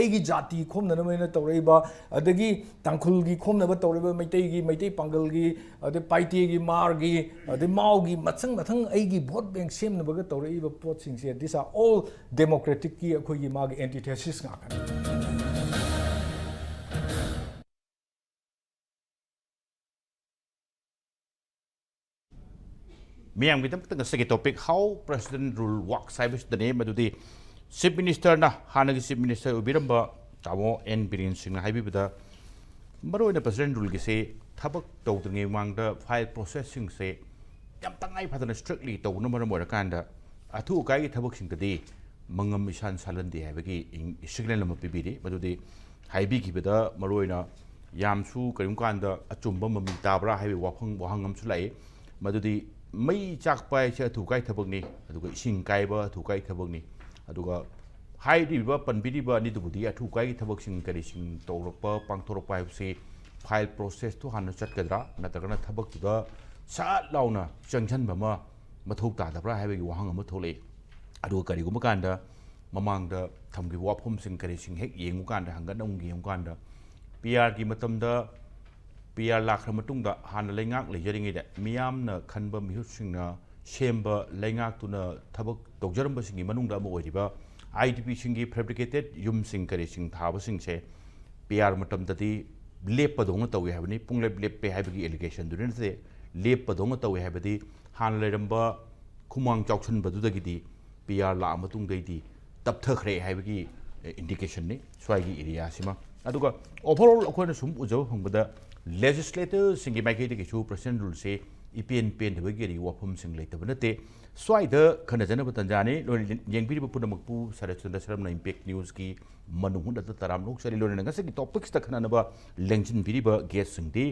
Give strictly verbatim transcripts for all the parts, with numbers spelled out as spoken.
ꯑꯩꯒꯤ ꯖꯥꯇꯤ ꯈꯣꯝꯅꯅꯕ ꯍꯥꯏꯅ ꯇꯧꯔꯛꯏꯕ, ꯑꯗꯒꯤ ꯇꯥꯡꯈꯨꯜꯒꯤ ꯈꯣꯝꯅꯕ ꯇꯧꯔꯤꯕ, ꯃꯩꯇꯩꯒꯤ, ꯃꯩꯇꯩ ꯄꯥꯡꯒꯜꯒꯤ, ꯑꯗꯩ ꯄꯥꯏꯇꯦꯒꯤ, ꯃꯥꯔꯒꯤ, ꯑꯗꯩ ꯃꯥꯎꯒꯤ, ꯃꯊꯪ ꯃꯊꯪ ꯑꯩꯒꯤ ꯚꯣꯠ ꯕꯦꯡ ꯁꯦꯝꯅꯕꯒ ꯇꯧꯔꯛꯏꯕ ꯄꯣꯠꯁꯤꯡꯁꯦ, these are all democraticꯀꯤ ꯑꯩꯈꯣꯏꯒꯤ ꯃꯥꯒꯤ antithesis ꯉꯥꯛꯇꯅꯤ꯫ ꯃꯤꯌꯥꯝꯒꯤꯗꯃꯛꯇ ꯉꯁꯤꯒꯤ topic How President Rule Works ꯍꯥꯏꯕꯁꯤꯗꯅꯤ꯫ ꯃꯗꯨꯗꯤ Chief Ministerꯅ, ꯍꯥꯟꯅꯒꯤ Chief Minister ꯑꯣꯏꯕꯤꯔꯝꯕ ꯇꯥꯃꯣ ꯑꯦꯟ ꯕꯤꯔꯦꯟ ꯁꯤꯡꯅ ꯍꯥꯏꯕꯤꯕꯗ, ꯃꯔꯨꯑꯣꯏꯅ President Ruleꯒꯤꯁꯦ ꯊꯕꯛ ꯇꯧꯗ꯭ꯔꯤꯉꯩ ꯃꯃꯥꯡꯗ file processꯁꯤꯡꯁꯦ ꯌꯥꯝ ꯇꯉꯥꯏ ꯐꯗꯅ strictly ꯇꯧꯕꯅ ꯃꯔꯝ ꯑꯣꯏꯔꯀꯥꯟꯗ, ꯑꯊꯨ ꯑꯀꯥꯏꯒꯤ ꯊꯕꯛꯁꯤꯡꯗꯗꯤ ꯃꯉꯝ ꯏꯁꯥꯟ ꯁꯥꯜꯍꯟꯗꯦ ꯍꯥꯏꯕꯒꯤ ꯏꯪ-, signal ꯑꯃ ꯄꯤꯕꯤꯔꯤ꯫ ꯃꯗꯨꯗꯤ ꯍꯥꯏꯕꯤꯈꯤꯕꯗ, ꯃꯔꯨꯑꯣꯏꯅ ꯌꯥꯝꯁꯨ ꯀꯔꯤꯒꯨꯝꯕ ꯀꯥꯟꯗ ꯑꯆꯨꯝꯕ ꯃꯃꯤ ꯇꯥꯕ꯭ꯔꯥ ꯍꯥꯏꯕꯒꯤ ꯋꯥꯐꯝ, ꯋꯥꯍꯪ ꯑꯃꯁꯨ ꯂꯥꯛꯏ꯫ ꯃꯗꯨꯗꯤ ꯃꯩ ꯆꯥꯛꯄ ꯍꯥꯏꯁꯦ ꯑꯊꯨ ꯑꯀꯥꯏ ꯊꯕꯛꯅꯤ, ꯑꯗꯨꯒ ꯏꯁꯤꯡ ꯀꯥꯏꯕ ꯑꯊꯨ ꯑꯀꯥꯏ ꯊꯕꯛꯅꯤ꯫ ꯑꯗꯨꯒ ꯍꯥꯏꯔꯤꯕ, ꯄꯟꯕꯤꯔꯤꯕ ꯑꯅꯤꯗꯨꯕꯨꯗꯤ ꯑꯊꯨ ꯑꯀꯥꯏꯒꯤ ꯊꯕꯛꯁꯤꯡ ꯀꯔꯤꯁꯤꯡ ꯇꯧꯔꯛꯄ, ꯄꯥꯡꯊꯣꯔꯛꯄ ꯍꯥꯏꯕꯁꯤ file processꯇꯨ ꯍꯥꯟꯅ ꯆꯠꯀꯗ꯭ꯔꯥ, ꯅꯠꯇ꯭ꯔꯒꯅ ꯊꯕꯛꯇꯨꯗ ꯁꯠ ꯂꯥꯎꯅ ꯆꯪꯁꯤꯟꯕ ꯑꯃ ꯃꯊꯧ ꯇꯥꯗꯕ꯭ꯔꯥ ꯍꯥꯏꯕꯒꯤ ꯋꯥꯍꯪ ꯑꯃ ꯊꯣꯛꯂꯛꯏ꯫ ꯑꯗꯨꯒ ꯀꯔꯤꯒꯨꯝꯕ ꯀꯥꯟꯗ ꯃꯃꯥꯡꯗ ꯊꯝꯈꯤꯕ ꯋꯥꯐꯝꯁꯤꯡ ꯀꯔꯤꯁꯤꯡ ꯍꯦꯛ ꯌꯦꯡꯉꯨꯀꯥꯟꯗ, ꯍꯪꯒꯠꯅ ꯑꯃꯨꯛ ꯌꯦꯡꯉꯨꯀꯥꯟꯗ, ꯄꯤ ꯑꯥꯔꯒꯤ ꯃꯇꯝꯗ, ꯄꯤ ꯑꯥꯔ ꯂꯥꯛꯈ꯭ꯔ ꯃꯇꯨꯡꯗ ꯍꯥꯟꯅ ꯂꯩꯉꯥꯛ ꯂꯩꯖꯔꯤꯉꯩꯗ ꯃꯤꯌꯥꯝꯅ ꯈꯟꯕ ꯃꯤꯍꯨꯠꯁꯤꯡꯅ ꯁꯦꯝꯕ ꯂꯩꯉꯥꯛꯇꯨꯅ ꯊꯕꯛ ꯇꯧꯖꯔꯝꯕꯁꯤꯡꯒꯤ ꯃꯅꯨꯡꯗ ꯑꯃ ꯑꯣꯏꯔꯤꯕ I D ꯄꯤꯁꯤꯡꯒꯤ fabricated ꯌꯨꯝꯁꯤꯡ ꯀꯔꯤꯁꯤꯡ ꯊꯥꯕꯁꯤꯡꯁꯦ P R ꯃꯇꯝꯗꯗꯤ ꯂꯦꯞꯄꯗꯧꯅ ꯇꯧꯏ ꯍꯥꯏꯕꯅꯤ꯫ ꯄꯨꯡꯂꯦꯞ ꯂꯦꯞꯄꯦ ꯍꯥꯏꯕꯒꯤ allegation ꯗꯨꯗꯤ ꯅꯠꯇꯦ, ꯂꯦꯞꯄꯗꯧꯅ ꯇꯧꯏ ꯍꯥꯏꯕꯗꯤ ꯍꯥꯟꯅ ꯂꯩꯔꯝꯕ ꯈꯨꯃꯥꯡ ꯆꯥꯎꯁꯤꯟꯕꯗꯨꯗꯒꯤꯗꯤ ꯄꯤ ꯑꯥꯔ ꯂꯥꯛꯑ ꯃꯇꯨꯡꯗꯩꯗꯤ ꯇꯞꯊꯈ꯭ꯔꯦ ꯍꯥꯏꯕꯒꯤ indicationꯅꯤ ꯁ꯭ꯋꯥꯏꯒꯤ areaꯁꯤꯃ꯫ ꯑꯗꯨꯒ overall ꯑꯩꯈꯣꯏꯅ ꯁꯨꯝ ꯎꯖꯕ ꯐꯪꯕꯗ legislatorꯁꯤꯡꯒꯤ ꯃꯥꯏꯀꯩꯗꯒꯤꯁꯨ President Ruleꯁꯦ ꯏꯄꯦꯟ ꯄꯦꯟꯗꯕꯒꯤ ꯋꯥꯐꯝꯁꯤꯡ ꯂꯩꯇꯕ ꯅꯠꯇꯦ꯫ ꯁ꯭ꯋꯥꯏꯗ ꯈꯟꯅꯖꯅꯕ ꯇꯟꯖꯥꯅꯤ꯫ ꯂꯣꯏꯅ ꯌꯦꯡꯕꯤꯔꯤꯕ ꯄꯨꯝꯅꯃꯛꯄꯨ ꯁꯔꯠꯆꯟꯗ꯭ꯔ ꯁꯔꯝꯅ Impact Newsꯀꯤ ꯃꯅꯨꯡ ꯍꯨꯠꯅ ꯇꯔꯥꯝꯅ ꯑꯣꯛꯆꯔꯤ꯫ ꯂꯣꯏꯅꯅ ꯉꯁꯤꯒꯤ topicꯁꯇ ꯈꯟꯅꯅꯕ ꯂꯦꯡꯁꯤꯟꯕꯤꯔꯤꯕ guestꯁꯤꯡꯗꯤ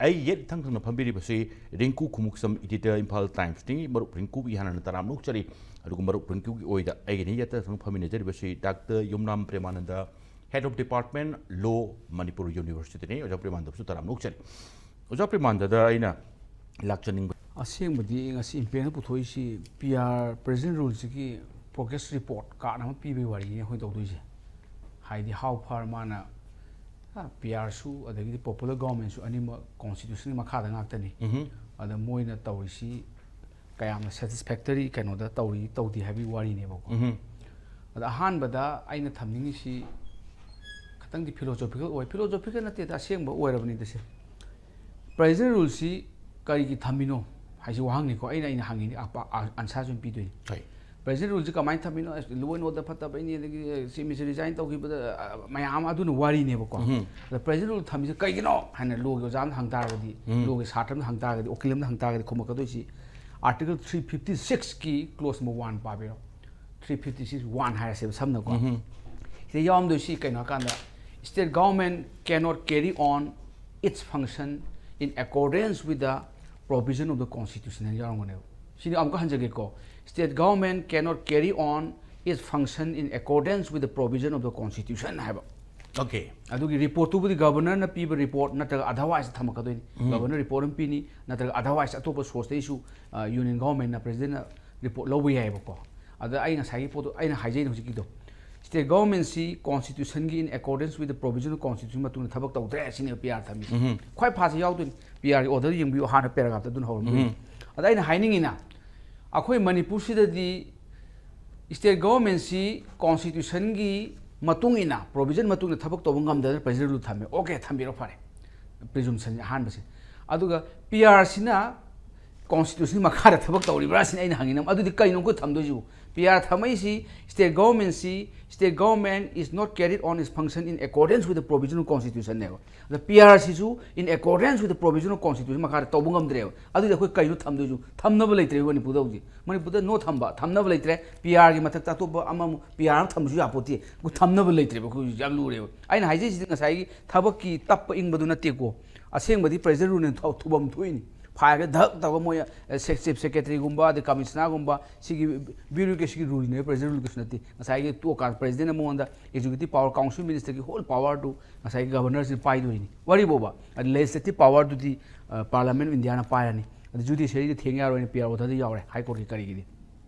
ꯑꯩ ꯌꯦꯠ ꯊꯪ ꯊꯪꯅ ꯐꯝꯕꯤꯔꯤꯕꯁꯤ ꯔꯤꯡꯀꯨ ꯈꯨꯃꯨꯛꯁꯝ, editor, ꯏꯝꯐꯥꯜ Timesꯅꯤ꯫ ꯃꯔꯨꯞ ꯔꯤꯡꯀꯨꯕꯨ ꯏꯍꯥꯟ ꯍꯥꯟꯅ ꯇꯔꯥꯝꯅ ꯑꯣꯛꯆꯔꯤ꯫ ꯑꯗꯨꯒ ꯃꯔꯨꯞ ꯔꯤꯡꯀꯨꯒꯤ ꯑꯣꯏꯗ ꯑꯩꯒꯤꯅꯤ ꯌꯦꯠꯇ ꯊꯪꯅ ꯐꯝꯃꯤꯟꯅꯖꯔꯤꯕꯁꯤ Doctor Yumnam ꯄ꯭ꯔꯦꯃꯥꯅꯟꯗ, Head of Department Law, Manipur Universityꯅꯤ꯫ ꯑꯣꯖꯥ ꯄ꯭ꯔꯦꯃꯥꯅꯟꯗꯕꯨꯁꯨ ꯇꯔꯥꯝꯅ ꯑꯣꯛꯆꯔꯤ꯫ ꯑꯣꯖꯥ ꯄ꯭ꯔꯦꯃꯥꯅꯟꯗꯗ ꯑꯩꯅ ꯂꯥꯛꯆꯅꯤꯡꯕ ꯑꯁꯦꯡꯕꯗꯤ ꯉꯁꯤ Impactꯅ ꯄꯨꯊꯣꯛꯏꯁꯤ P R President Ruleꯁꯤꯒꯤ progress report card ꯑꯃ ꯄꯤꯕꯒꯤ ꯋꯥꯔꯤꯅꯤ ꯑꯩꯈꯣꯏ ꯇꯧꯗꯣꯏꯁꯦ꯫ ꯍꯥꯏꯗꯤ how far ꯃꯥꯅ ꯄꯤ ꯑꯥꯔꯁꯨ ꯑꯗꯒꯤꯗꯤ popular governmentꯁꯨ ꯑꯅꯤꯃꯛ constitutionꯒꯤ ꯃꯈꯥꯗ ꯉꯥꯛꯇꯅꯤ꯫ ꯎꯝ꯫ ꯑꯗ ꯃꯣꯏꯅ ꯇꯧꯔꯤꯁꯤ ꯀꯌꯥꯝꯅ satisfactory ꯀꯩꯅꯣꯗ ꯇꯧꯔꯤ ꯇꯧꯗꯦ ꯍꯥꯏꯕꯒꯤ ꯋꯥꯔꯤꯅꯦꯕꯀꯣ꯫ ꯎꯝ꯫ ꯑꯗ ꯑꯍꯥꯟꯕꯗ ꯑꯩꯅ ꯊꯝꯅꯤꯡꯉꯤꯁꯤ ꯈꯤꯇꯪꯗꯤ philosophical ꯑꯣꯏ, philosophical ꯅꯠꯇꯦꯗ, ꯑꯁꯦꯡꯕ ꯑꯣꯏꯔꯕꯅꯤꯗ ꯁꯦ꯫ President ruleꯁꯤ ꯀꯔꯤꯒꯤ ꯊꯝꯃꯤꯅꯣ ꯍꯥꯏꯁꯤ ꯋꯥꯍꯪꯅꯤꯀꯣ꯫ ꯑꯩꯅ ꯑꯩꯅ ꯍꯪꯉꯤꯅꯤ, ꯑꯟꯁꯔꯁꯨ ꯑꯗꯨꯝ ꯄꯤꯗꯣꯏꯅꯤ꯫ ꯍꯣꯏ꯫ President ruleꯁꯤ ꯀꯃꯥꯏꯅ ꯊꯝꯃꯤꯅꯣ? ꯑꯁ, law and order ꯐꯠꯇꯕꯩꯅꯤ, ꯑꯗꯒꯤ ꯆꯤꯐ ꯃꯤꯅꯤꯁꯇꯔ resign ꯇꯧꯈꯤꯕꯗ, ꯑ, ꯃꯌꯥꯝ ꯑꯗꯨꯅ ꯋꯥꯔꯤꯅꯦꯕꯀꯣ꯫ ꯎꯝ꯫ ꯑꯗ President rule ꯊꯝꯃꯤꯁꯦ ꯀꯩꯒꯤꯅꯣ ꯍꯥꯏꯅ lawꯒꯤ ꯑꯣꯖꯥ ꯑꯃꯗ ꯍꯪ ꯇꯥꯔꯒꯗꯤ, ꯎꯝ꯫ lawꯒꯤ ꯁꯥꯇ꯭ꯔ ꯑꯃꯗ ꯍꯪ ꯇꯥꯔꯒꯗꯤ, ꯎꯀꯤꯜ ꯑꯃꯗ ꯍꯪ ꯇꯥꯔꯒꯗꯤ ꯈꯨꯝꯃꯛꯀꯗꯣꯏꯁꯤ Article three fifty sixꯀꯤ clause number one ꯄꯥꯕꯤꯔꯣ꯫ Three fifty six one ꯍꯥꯏꯔꯁꯦꯕ ꯁꯝꯅꯀꯣ꯫ ꯎꯝ꯫ ꯁꯤꯗ ꯌꯥꯎꯔꯝꯗꯣꯏꯁꯤ ꯀꯩꯅꯣ ꯍꯥꯏꯀꯥꯟꯗ, state government cannot carry on its function in accordance with the provision of the constitution ꯍꯥꯏꯅ ꯌꯥꯎꯔꯝꯒꯅꯦꯕ꯫ ꯁꯤꯗꯤ ꯑꯃꯨꯛꯀ ꯍꯟꯖꯒꯦꯀꯣ, state government cannot carry on its function in accordance with the provision of the constitution ꯍꯥꯏꯕ꯫ Okay꯫ ꯑꯗꯨꯒꯤ reportꯇꯨꯕꯨꯗꯤ governorꯅ ꯄꯤꯕ report ꯅꯠꯇ꯭ꯔꯒ otherwise ꯊꯝꯃꯛꯀꯗꯣꯏꯅꯤ꯫ ꯎꯝ꯫ Governor report ꯑꯃ ꯄꯤꯅꯤ, ꯅꯠꯇ꯭ꯔꯒ otherwise ꯑꯇꯣꯞꯄ sourceꯇꯩꯁꯨ, ꯑ, union governmentꯅ presidentꯅ report ꯂꯧꯕ ꯌꯥꯏꯑꯕꯀꯣ꯫ ꯑꯗ ꯑꯩ ꯉꯁꯥꯏꯒꯤ ꯄꯣꯠꯇꯣ ꯑꯩꯅ ꯍꯥꯏꯖꯩꯅꯦ ꯍꯧꯖꯤꯛꯀꯤꯗꯣ, state governmentꯁꯤ constitutionꯒꯤ in accordance with the provision of constitution ꯃꯇꯨꯡꯗ ꯊꯕꯛ ꯇꯧꯗ꯭ꯔꯦ ꯁꯤꯅꯦꯕ P R ꯊꯝꯃꯤꯁꯦ꯫ ꯎꯝ꯫ ꯈ꯭ꯋꯥꯏ ꯐꯥꯁꯦ ꯌꯥꯎꯗꯣꯏꯅꯤ꯫ P Rꯒꯤ order ꯌꯦꯡꯕꯤꯌꯨ, ꯑꯍꯥꯟꯕ paragraphꯇ ꯑꯗꯨꯝ ꯍꯧꯔꯝꯗꯣꯏꯅꯤ꯫ ꯎꯝ꯫ ꯑꯗ ꯑꯩꯅ ꯍꯥꯏꯅꯤꯡꯉꯤꯅ, ꯑꯩꯈꯣꯏ ꯃꯅꯤꯄꯨꯔꯁꯤꯗꯗꯤ state governmentꯁꯤ constitutionꯒꯤ ꯃꯇꯨꯡ ꯏꯟꯅ, provision ꯃꯇꯨꯡ ꯏꯟꯅ ꯊꯕꯛ ꯇꯧꯕ ꯉꯝꯗꯗꯅ president rule ꯊꯝꯃꯦ꯫ Okay, ꯊꯝꯕꯤꯔꯣ, ꯐꯔꯦ꯫ Presumptionꯁꯦ ꯑꯍꯥꯟꯕꯁꯦ꯫ ꯑꯗꯨꯒ P Rꯁꯤꯅ constitutionꯒꯤ ꯃꯈꯥꯗ ꯊꯕꯛ ꯇꯧꯔꯤꯕ꯭ꯔꯥ ꯁꯤꯅꯤ ꯑꯩꯅ ꯍꯪꯅꯤꯡꯉꯤ꯫ ꯑꯗꯨꯗꯤ ꯀꯩꯅꯣ ꯑꯩꯈꯣꯏ ꯊꯝꯗꯣꯏꯁꯤꯕꯨ? P R ꯊꯝꯃꯛꯏꯁꯤ state governmentꯁꯤ, state government is not carried on its function in accordance with the provision of constitutionꯅꯦꯕ꯫ ꯑꯗ P Rꯁꯤꯁꯨ in accordance with the provision of constitution ꯃꯈꯥꯗ ꯇꯧꯕ ꯉꯝꯗ꯭ꯔꯦꯕ꯫ ꯑꯗꯨꯗꯤ ꯑꯩꯈꯣꯏ ꯀꯩꯅꯣ ꯊꯝꯗꯣꯏꯁꯨ? ꯊꯝꯅꯕ ꯂꯩꯇ꯭ꯔꯦꯕ ꯃꯅꯤꯄꯨꯔꯗ ꯍꯧꯖꯤꯛ꯫ ꯃꯅꯤꯄꯨꯔꯗ no ꯊꯝꯕ, ꯊꯝꯅꯕ ꯂꯩꯇ꯭ꯔꯦ꯫ P Rꯒꯤ ꯃꯊꯛꯇ ꯑꯇꯣꯞꯄ ꯑꯃꯃꯨꯛ P R ꯑꯃ ꯊꯝꯕꯁꯨ ꯌꯥꯄꯣꯠꯇꯦ꯫ ꯑꯩꯈꯣꯏ ꯊꯝꯅꯕ ꯂꯩꯇ꯭ꯔꯦꯕ꯫ ꯑꯩꯈꯣꯏ ꯍꯧꯖꯤꯛ ꯌꯥꯝ ꯂꯨꯔꯦꯕ꯫ ꯑꯩꯅ ꯍꯥꯏꯖꯩꯁꯤꯗꯤ ꯉꯁꯥꯏꯒꯤ ꯊꯕꯛꯀꯤ ꯇꯞꯄ ꯏꯪꯕꯗꯨ ꯅꯠꯇꯦꯀꯣ꯫ ꯑꯁꯦꯡꯕꯗꯤ president ruleꯅ ꯊ-, ꯊꯨꯐꯝ ꯊꯣꯛꯏꯅꯤ꯫ ꯐꯥꯏꯜꯒ ꯙꯛ ꯇꯧꯔꯒ ꯃꯣꯏ, ꯑ, ꯁꯦ-, chief secretaryꯒꯨꯝꯕ, ꯑꯗꯩ commissionerꯒꯨꯝꯕ, ꯁꯤꯒꯤ bureaucracyꯒꯤ ruleꯅꯦꯕ, president rule ꯀꯩꯁꯨ ꯅꯠꯇꯦ꯫ ꯉꯁꯥꯏꯒꯤ ꯇꯣꯛꯑꯀꯥꯟꯗ presidentꯅ ꯃꯉꯣꯟꯗ executive power, council ministerꯒꯤ whole powerꯗꯨ ꯉꯁꯥꯏꯒꯤ governorꯁꯤꯅ ꯄꯥꯏꯗꯣꯏꯅꯤ꯫ ꯋꯥꯔꯤꯕꯣꯕ, ꯑꯗ legislative powerꯗꯨꯗꯤ, ꯑ, Parliament of Indiaꯅ ꯄꯥꯏꯔꯅꯤ꯫ ꯑꯗ judiciaryꯗ ꯊꯦꯡ ꯌꯥꯔꯣꯏꯅ P R orderꯗ ꯌꯥꯎꯔꯦ, High Courtꯀꯤ ꯀꯔꯤꯒꯤꯗꯤ꯫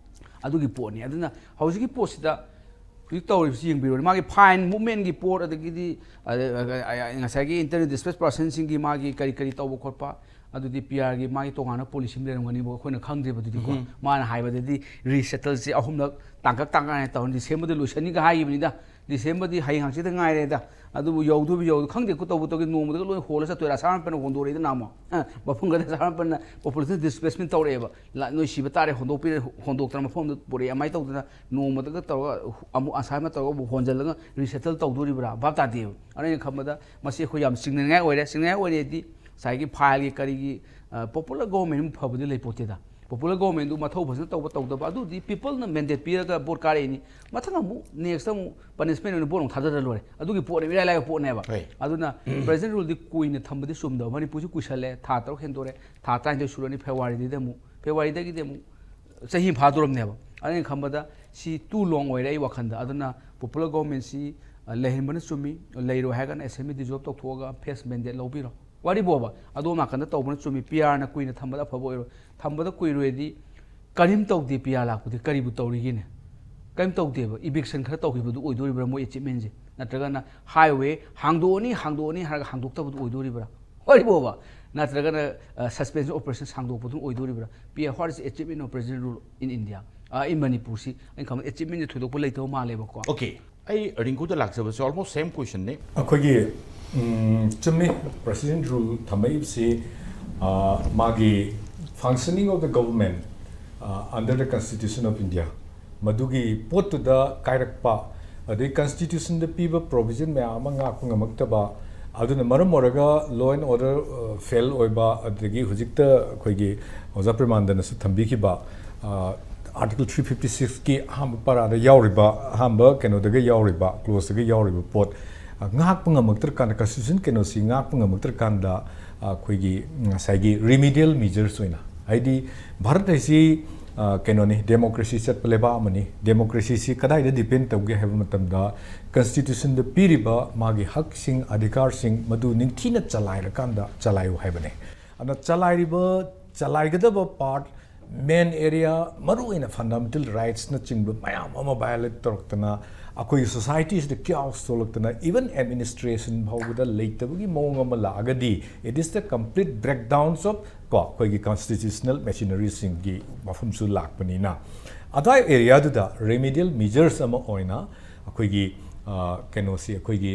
ꯑꯗꯨꯒꯤ ꯄꯣꯠꯅꯤ꯫ ꯑꯗꯨꯅ ꯍꯧꯖꯤꯛꯀꯤ ꯄꯣꯠꯁꯤꯗ ꯍꯧꯖꯤꯛ ꯇꯧꯔꯤꯕꯁꯤ ꯌꯦꯡꯕꯤꯔꯣꯅꯦ, ꯃꯥꯒꯤ ꯐꯥꯏꯟ ꯃꯨꯞꯃꯦꯟꯒꯤ ꯄꯣꯠ, ꯑꯗꯒꯤꯗꯤ ꯑ, ꯑ, ꯑ, ꯉꯁꯥꯏꯒꯤ internally displaced personꯁꯤꯡꯒꯤ ꯃꯥꯒꯤ ꯀꯔꯤ ꯀꯔꯤ ꯇꯧꯕ ꯈꯣꯠꯄ, ꯑꯗꯨꯗꯤ ꯄꯤ ꯑꯥꯔꯒꯤ ꯃꯥꯒꯤ ꯇꯣꯉꯥꯟꯕ ꯄꯣꯂꯤꯁꯤ ꯑꯃ ꯂꯩꯔꯝꯒꯅꯤꯕ, ꯑꯩꯈꯣꯏꯅ ꯈꯪꯗꯦꯕ ꯑꯗꯨꯗꯤꯀꯣ꯫ ꯎꯝ꯫ ꯃꯥꯅ ꯍꯥꯏꯕꯗꯗꯤ ꯔꯤꯁꯦꯇꯜꯁꯦ ꯑꯍꯨꯝꯂꯛ ꯇꯥꯡꯀꯛ ꯇꯥꯡꯀꯛ ꯍꯥꯏꯅ ꯇꯧꯔꯅꯤ, ꯗꯤꯁꯦꯝꯕꯔꯗ ꯂꯣꯏꯁꯟꯅꯤꯒ ꯍꯥꯏꯈꯤꯕꯅꯤꯗ꯫ ꯗꯤꯁꯦꯝꯕꯔꯗꯤ ꯍꯌꯦꯡ ꯍꯪꯆꯤꯠꯇ ꯉꯥꯏꯔꯦꯗ꯫ ꯑꯗꯨꯕꯨ ꯌꯧꯗꯣꯏꯕ ꯌꯧꯗꯣꯏ ꯈꯪꯗꯦ, ꯀꯣ, ꯇꯧꯕ ꯇꯧꯒꯦ, ꯅꯣꯡꯃꯗꯒ ꯂꯣꯏ ꯍꯣꯜꯂ ꯆꯠꯇꯣꯏꯔꯥ? ꯑꯁꯥꯝ ꯔꯥꯏꯐꯜꯅ ꯍꯣꯟꯗꯣꯔꯛꯏꯗꯅ ꯑꯃꯨꯛ꯫ ꯑ, ꯃꯐꯝ ꯈꯔꯗ ꯑꯁꯥꯝ ꯔꯥꯏꯐꯜꯅ population displacement ꯇꯧꯔꯛꯑꯦꯕ꯫ ꯂ-, ꯅꯣꯏ ꯁꯤꯕ ꯇꯥꯔꯦ, ꯍꯣꯟꯗꯣꯛꯄꯤꯔꯦ, ꯍꯣꯟꯗꯣꯛꯇꯅ ꯃꯐꯝꯗ ꯄꯨꯔꯛꯑꯦ, ꯑꯗꯨꯃꯥꯏꯅ ꯇꯧꯗꯅ ꯅꯣꯡꯃꯗꯒ ꯇꯧꯔꯒ ꯑꯃꯨꯛ ꯑꯁꯥꯝ ꯔꯥꯏꯐꯜꯅ ꯇꯧꯔꯒ ꯑꯃꯨꯛ ꯍꯣꯟꯖꯜꯂꯒ resettle ꯇꯧꯗꯣꯔꯤꯕ꯭ꯔꯥ? ꯚꯥꯞ ꯇꯥꯗꯦꯕ꯫ ꯑꯗꯨꯅ ꯑꯩꯅ ꯈꯟꯕꯗ ꯃꯁꯤ ꯑꯩꯈꯣꯏ ꯌꯥꯝ ꯆꯤꯡꯅꯅꯤꯡꯉꯥꯏ ꯑꯣꯏꯔꯦ꯫ ꯆꯤꯡꯅꯅꯤꯡꯉꯥꯏ ꯑꯣꯏꯔꯦꯗꯤ ꯉꯁꯥꯏꯒꯤ ꯐꯥꯏꯜꯒꯤ ꯀꯔꯤꯒꯤ, ꯑ, popular government ꯑꯃ ꯐꯕꯗꯤ ꯂꯩꯄꯣꯠꯇꯦꯗ꯫ Popular governmentꯗꯨ ꯃꯊꯧ ꯐꯖꯅ ꯇꯧꯕ ꯇꯧꯗꯕ, ꯑꯗꯨꯗꯤ peopleꯅ mandate ꯄꯤꯔꯒ vote ꯀꯥꯔꯛꯏꯅꯤ꯫ ꯃꯊꯪ ꯑꯃꯨꯛ next ꯑꯃꯨꯛ punishment ꯑꯣꯏꯅ vote ꯑꯃꯨꯛ ꯊꯥꯗꯔ ꯂꯣꯏꯔꯦ꯫ ꯑꯗꯨꯒꯤ ꯄꯣꯠꯅꯦꯕ, ꯏꯔꯥꯏ ꯂꯥꯏꯕ ꯄꯣꯠꯅꯦꯕ꯫ ꯍꯣꯏ꯫ ꯑꯗꯨꯅ president ruleꯗꯤ ꯀꯨꯏꯅ ꯊꯝꯕꯗꯤ ꯆꯨꯝꯗꯕ꯫ ꯃꯅꯤꯄꯨꯔꯁꯤ ꯀꯨꯏꯁꯜꯂꯦ, ꯊꯥ ꯇꯔꯨꯛ ꯍꯦꯟꯗꯣꯔꯦ, ꯊꯥ ꯇꯔꯥꯅꯤꯊꯣꯏ ꯁꯨꯔꯅꯤ, ꯐꯦꯕ꯭ꯔꯨꯋꯥꯔꯤꯗꯒꯤꯗꯤ ꯑꯃꯨꯛ, ꯐꯦꯕ꯭ꯔꯨꯋꯥꯔꯤꯗꯒꯤꯗꯤ ꯑꯃꯨꯛ ꯆꯍꯤ ꯑꯃ ꯐꯥꯗꯣꯔꯝꯅꯦꯕ꯫ ꯑꯗꯨꯅ ꯑꯩꯅ ꯈꯟꯕꯗ ꯁꯤ too long ꯑꯣꯏꯔꯦ ꯑꯩ ꯋꯥꯈꯜꯗ꯫ ꯑꯗꯨꯅ popular governmentꯁꯤ, ꯑ, ꯂꯩꯍꯟꯕꯅ ꯆꯨꯝꯃꯤ, ꯂꯩꯔꯣꯏ ꯍꯥꯏꯔꯒꯅ assembly dissolve ꯇꯧꯊꯣꯛꯑꯒ fresh mandate ꯂꯧꯕꯤꯔꯣ꯫ ꯋꯥꯔꯤꯕꯣꯕ, ꯑꯗꯣꯝ ꯅꯥꯀꯟꯗ ꯇꯧꯕꯅ ꯆꯨꯝꯃꯤ, ꯄꯤ ꯑꯥꯔꯅ ꯀꯨꯏꯅ ꯊꯝꯕꯗ ꯑꯐꯕ ꯑꯣꯏꯔꯣꯏ꯫ ꯊꯝꯕꯗ ꯀꯨꯏꯔꯣꯏꯗꯤ ꯀꯔꯤꯝ ꯇꯧꯗꯦ, ꯄꯤ ꯑꯥꯔ ꯂꯥꯛꯄꯗꯤ ꯀꯔꯤꯕꯨ ꯇꯧꯔꯤꯒꯦꯅꯦ? ꯀꯔꯤꯝ ꯇꯧꯗꯦꯕ꯫ Eviction ꯈꯔ ꯇꯧꯈꯤꯕꯗꯨ ꯑꯣꯏꯗꯣꯔꯤꯕ꯭ꯔꯥ ꯃꯣꯏ achievementꯁꯦ? ꯅꯠꯇ꯭ꯔꯒꯅ highway ꯍꯥꯡꯗꯣꯛꯑꯅꯤ, ꯍꯥꯡꯗꯣꯛꯑꯅꯤ ꯍꯥꯏꯔꯒ ꯍꯥꯡꯗꯣꯛꯇꯕꯗꯨ ꯑꯣꯏꯗꯣꯔꯤꯕ꯭ꯔꯥ? ꯋꯥꯔꯤꯕꯣꯕ, ꯅꯠꯇ꯭ꯔꯒꯅ, ꯑ, suspension operation ꯁꯥꯡꯗꯣꯛꯄꯗꯨꯅ ꯑꯣꯏꯗꯣꯔꯤꯕ꯭ꯔꯥ? P R, what is achievement of president rule in India? ꯑ, in ꯃꯅꯤꯄꯨꯔꯁꯤ ꯑꯩꯅ ꯈꯪꯕꯗ achievementꯁꯦ ꯊꯣꯏꯗꯣꯛꯄ ꯂꯩꯇꯕ ꯃꯥꯜꯂꯦꯕꯀꯣ꯫ Okay, ꯑꯩ ꯔꯤꯡꯀꯨꯗ ꯂꯥꯛꯆꯕꯁꯦ almost same questionꯅꯤ꯫ ꯑꯩꯈꯣꯏꯒꯤ, ꯎꯝ, ꯆꯨꯝꯃꯤ, president rule ꯊꯝꯃꯛꯏꯕꯁꯤ, ꯑ, ꯃꯥꯒꯤ functioning of the government, ꯑ, under the Constitution of India, ꯃꯗꯨꯒꯤ ꯄꯣꯠꯇꯨꯗ ꯀꯥꯏꯔꯛꯄ, ꯑꯗꯩ constitutionꯗ ꯄꯤꯕ provision ꯃꯌꯥꯝ ꯑꯃ ꯉꯥꯛꯄ ꯉꯝꯃꯛꯇꯕ, ꯑꯗꯨꯅ ꯃꯔꯝ ꯑꯣꯏꯔꯒ law and order, ꯑ, fail ꯑꯣꯏꯕ, ꯑꯗꯒꯤ ꯍꯧꯖꯤꯛꯇ ꯑꯩꯈꯣꯏꯒꯤ ꯑꯣꯖꯥ ꯄ꯭ꯔꯦꯃꯥꯅꯟꯗꯅꯁꯨ ꯊꯝꯕꯤꯈꯤꯕ, ꯑ, Article three fifty sixꯀꯤ ꯑꯍꯥꯟꯕ paraꯗ ꯌꯥꯎꯔꯤꯕ, ꯑꯍꯥꯟꯕ ꯀꯩꯅꯣꯗꯒ ꯌꯥꯎꯔꯤꯕ, clauseꯇꯒ ꯌꯥꯎꯔꯤꯕ ꯄꯣꯠ, ꯑ, ꯉꯥꯛꯄ ꯉꯝꯃꯛꯇ꯭ꯔꯀꯥꯟꯗ, constitution ꯀꯩꯅꯣꯁꯤ ꯉꯥꯛꯄ ꯉꯝꯃꯛꯇ꯭ꯔꯀꯥꯟꯗ, ꯑ, ꯑꯩꯈꯣꯏꯒꯤ ꯉꯁꯥꯏꯒꯤ remedial measures ꯑꯣꯏꯅ, ꯍꯥꯏꯗꯤ ꯚꯥꯔꯠ ꯍꯥꯏꯁꯤ, ꯑ, ꯀꯩꯅꯣꯅꯤ, democracy ꯆꯠꯄ ꯂꯩꯕꯥꯛ ꯑꯃꯅꯤ꯫ Democracyꯁꯤ ꯀꯗꯥꯏꯗ depend ꯇꯧꯒꯦ ꯍꯥꯏꯕ ꯃꯇꯝꯗ, constitutionꯗ ꯄꯤꯔꯤꯕ ꯃꯥꯒꯤ ꯍꯛꯁꯤꯡ, ꯑꯙꯤꯀꯥꯔꯁꯤꯡ ꯃꯗꯨ ꯅꯤꯡꯊꯤꯅ ꯆꯂꯥꯏꯔꯀꯥꯟꯗ ꯆꯂꯥꯏꯌꯨ ꯍꯥꯏꯕꯅꯤ꯫ ꯑꯗꯨꯅ ꯆꯂꯥꯏꯔꯤꯕ, ꯆꯂꯥꯏꯒꯗꯕ part ꯃꯦꯟ ꯑꯦꯔꯤꯌꯥ, ꯃꯔꯨꯑꯣꯏꯅ ꯐꯟꯗꯥꯃꯦꯟꯇꯦꯜ ꯔꯥꯏꯠꯁꯅꯆꯤꯡꯕ ꯃꯌꯥꯝ ꯑꯃ ꯚꯥꯏꯑꯣꯂꯦꯠ ꯇꯧꯔꯛꯇꯅ, ꯑꯩꯈꯣꯏꯒꯤ ꯁꯣꯁꯥꯏꯇꯤꯁꯤꯗ ꯀꯤꯌꯥꯎꯁ ꯊꯣꯛꯂꯛꯇꯅ, ꯏꯚꯟ ꯑꯦꯗꯃꯤꯅꯤꯁꯇ꯭ꯔꯦꯁꯟ ꯐꯥꯎꯕꯗ ꯂꯩꯇꯕꯒꯤ ꯃꯑꯣꯡ ꯑꯃ ꯂꯥꯛꯑꯒꯗꯤ, it is the complete breakdowns of ꯀꯣ ꯑꯩꯈꯣꯏꯒꯤ ꯀꯟꯁꯇꯤꯇ꯭ꯌꯨꯁꯅꯦꯜ ꯃꯦꯆꯤꯅꯔꯤꯁꯤꯡꯒꯤ ꯃꯐꯝꯁꯨ ꯂꯥꯛꯄꯅꯤꯅ, ꯑꯗ꯭ꯋꯥꯏ ꯑꯦꯔꯤꯌꯥꯗꯨꯗ ꯔꯦꯃꯤꯗꯤꯌꯦꯜ ꯃꯤꯖꯔꯁ ꯑꯃ ꯑꯣꯏꯅ ꯑꯩꯈꯣꯏꯒꯤ ꯀꯩꯅꯣꯁꯤ, ꯑꯩꯈꯣꯏꯒꯤ